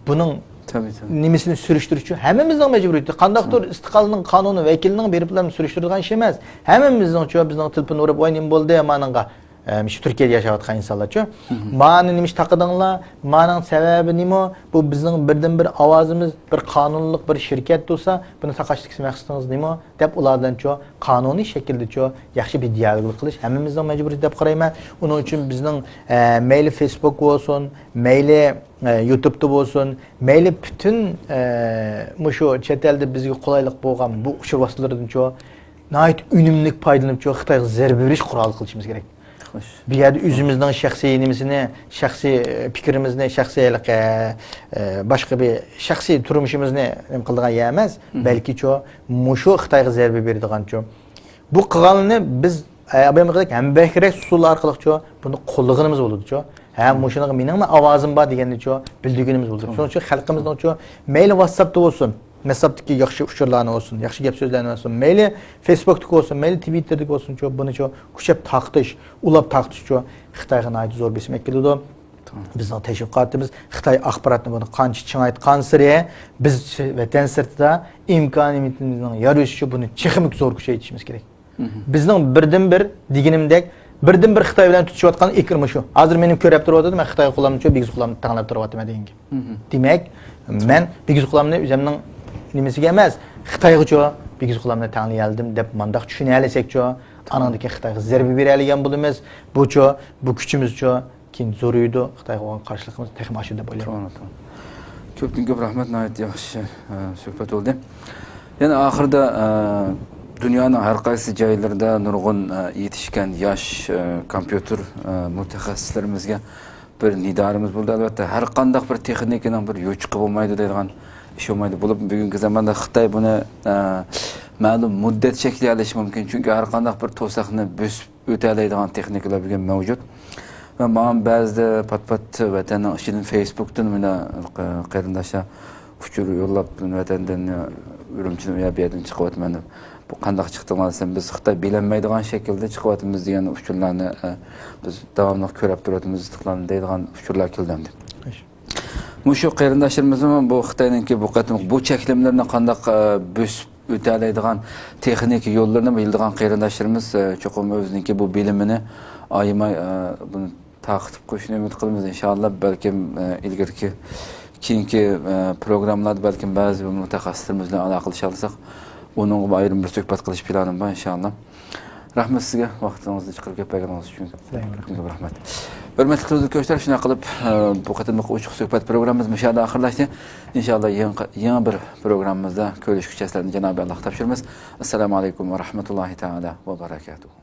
بۇنىڭ تەبىئىي، تەبىئىي. نېمىسىنى سۈرۈشتۈرۈشچۇ ھەممىمىزنىڭ مەجبۇرىيىتى. قانداقتۇر ئىستىقلالنىڭ قانۇنى ۋەكىلىنىڭ بېرىپ بىلەن سۈرۈشتۈرىدىغان ئىشى ئەمەس. ھەممىمىزنىڭچۇ بىزنىڭ تېلېفون ئۇرۇپ، ۋاي، نېمە بولدى مانىڭغا؟ ئە، مۇشۇ تۈركىيەدە ياشاۋاتقان ئىنسانلارچۇ. مانى نېمىش تاقىدىڭلار؟ مانىڭ سەۋەبى نېمە؟ بۇ بىزنىڭ بىردىنبىر ئاۋازىمىز، بىر قانۇنلۇق بىر شىركەت تۇرسا، بۇنى تاقاشتىكى مەقسىتىڭىز نېمە؟ دەپ ئۇلار بىلەنچۇ قانۇنىي شەكىلدىچۇ ياخشى بىر دىئالوگ قىلىش ھەممىمىزنىڭ مەجبۇرىيىتى دەپ قارايمەن. ئۇنىڭ ئۈچۈن بىزنىڭ، ئە، مەيلى فېيسبۇك بولسۇن، مەيلى، ئە، يۇتۇبتا بولسۇن، مەيلى پۈتۈن، ئە، مۇشۇ چەت ئەلدە بىزگە قولايلىق بولغان بۇ ئۇچۇر ۋاسىتىلىرىدىنچۇ ناھايىتى ئۈنۈملۈك پايدىلىنىپچۇ خىتايغا زەربە بېرىش قورالى قىلىشىمىز كېرەك. خوش. بۇ يەردە ئۆزىمىزنىڭ شەخسىي نېمىسىنى، شەخسىي، ئە، پىكرىمىزنى، شەخسىي ھېلىقى، ئە، باشقا بىر شەخسىي تۇرمۇشىمىزنى نېمە قىلىدىغان يەر ئەمەس، بەلكىچۇ مۇشۇ خىتايغا زەربە بېرىدىغانچۇ. بۇ قىلغاننى بىز، ئە، ئابايمىقىدەك ھەمبەكرەك ئۇسۇل ئارقىلىقچۇ بۇنى قوللىغىنىمىز بولىدىچۇ. ھە، مۇشۇنىڭغا مېنىڭمۇ ئاۋازىم بار دېگەننىچۇ بىلدۈرگىنىمىز بولىدۇ. شۇنىڭ ئۈچۈن خەلقىمىزنىڭچۇ مەيلى ۋاتساپتا بولسۇن، مەسلاپتىكى ياخشى ئۇچۇرلارنى بولسۇن، ياخشى گەپ سۆزلەرنى بولسۇن، مەيلى فېيسبۇكتىكى بولسۇن، مەيلى تىۋىتتېردىكى بولسۇنچۇ، بۇنىچۇ كۈچەپ تارقىتىش، ئۇلاپ تارقىتىشچۇ خىتايغا ناھايىتى زور بېسىم ئەكېلىدۇ. بىزنىڭ تەشۋىقاتىمىز خىتاي ئاخباراتنى بۇنى قانچە چىڭايتقانسېرى، بىز ۋەتەن سىرتىدا ئىمكانىيىتىمىزنىڭ يار يېتىشىچە بۇنى تېخىمۇ زور كۈچەيتىشىمىز كېرەك. بىزنىڭ بىردىنبىر، دېگىنىمدەك، بىردىنبىر خىتاي بىلەن تۇتىشىۋاتقان ئېكىرمۇ شۇ. ھازىر مېنىڭ كۆرۈپ تۇرۇۋاتىدۇ، مەن خىتايغا قۇلامنى شۇ، بىگىز قۇلامنى تەڭلەپ تۇرۇۋاتىمەن دېگەن گەپ. دېمەك، مەن بىگىز قۇلامنى ئۆزۈمنىڭ نېمىسىگە ئەمەس، خىتايغىچۇ بىگىز قۇلامنى تەڭلىيەلىدىم دەپ مانداق چۈشىنەلىسەكچۇ، ئانىڭدىن كېيىن خىتايغا زەربە بېرەلىگەن بولىمىز. بۇچۇ، بۇ كۈچىمىزچۇ كېيىن زورىيىدۇ، خىتايغا بولغان قارشىلىقىمىز تېخىمۇ ئاشىدۇ دەپ ئويلايمەن. توغرا، توغرا. كۆپتىن كۆپ رەھمەت، ناھايىتى ياخشى، ئە، سۆھبەت بولدى. يەنە ئاخىرىدا، ئە، دۇنيانىڭ ھەر قايسى جايلىرىدا نۇرغۇن، ئە، يېتىشكەن ياش، ئە، كومپيۇتېر، ئە، مۇتەخەسسىسلىرىمىزگە بىر نىدالىرىمىز بولدى. ئەلۋەتتە، ھەر قانداق بىر تېخنىكىنىڭ بىر يوچۇقى بولمايدۇ دەيدىغان ئىش بولمايدۇ. بولۇپ، بۈگۈنكى زاماندا خىتاي بۇنى، ئە، مەلۇم مۇددەت چەكلىيەلىشى مۇمكىن. چۈنكى ھەر قانداق بىر توساقنى بۆسۈپ ئۆتەلەيدىغان تېخنىكىلار بۈگۈن مەۋجۇت. ۋە ماڭا بەزىدە پات-پات ۋەتەننىڭ ئىچىدىن، فېيسبۇكتىن مانا قېرىنداشلار ئۇچۇر يوللاپ، ۋەتەندىن، ئۈرۈمچىدىن، ئۇ يەر، بۇ يەردىن چىقىۋاتىمەن دەپ. بۇ قانداق چىقتىڭلار دېسەم، بىز خىتاي بىلەلمەيدىغان شەكىلدە چىقىۋاتىمىز دېگەن ئۇچۇرلارنى، ئە، بىز داۋاملىق كۆرۈپ تۇرۇۋاتىمىز، ئىستىقلالنى دەيدىغان ئۇچۇرلار كېلىدۇ ئەمدى. مۇشۇ قېرىنداشلىرىمىزمۇ بۇ خىتاينىڭكى بۇ قېتىمقى بۇ چەكلىمىلىرىنى قانداق، ئە، بۆسۈپ ئۆتەلەيدىغان تېخنىكا يوللىرىنى بىلىدىغان قېرىنداشلىرىمىز، ئە، چوقۇم ئۆزىنىڭكى بۇ بىلىمىنى ئايىماي، ئە، بۇنى تارقىتىپ قويۇشىنى ئۈمىد قىلىمىز، ئىنشائاللا. بەلكىم، ئە، ئىلگىرىكى، كېيىنكى، ئە، پروگراممىلاردا بەلكىم بەزى بىر مۇتەخەسسىسلىرىمىز بىلەن ئالاقىلىشالىساق، ئۇنىڭغا ئايرىم بىر سۆھبەت قىلىش پىلانىم بار، ئىنشائاللا. رەھمەت سىزگە، ۋاقتىڭىزنى چىقىرىپ كەپ بەرگىنىڭىز ئۈچۈن. سىزگە رەھمەت. ھۆرمەتلىك تېلېۋىزور كۆرۈشلەر، شۇنداق قىلىپ، ئە، بۇ قېتىملىق ئوچۇق سۆھبەت پروگراممىمىز مۇشۇ يەردە ئاخىرلاشتى. ئىنشائاللا، يېڭى، يېڭى بىر پروگراممىمىزدا كۆرۈشكۈچە سىلەرنى جانابى ئاللاغا تاپشۇرىمىز. ئەسسالامۇ ئەلەيكۇم ۋە رەھمەتۇللاھى تائالا ۋە بەرەكاتۇھۇ.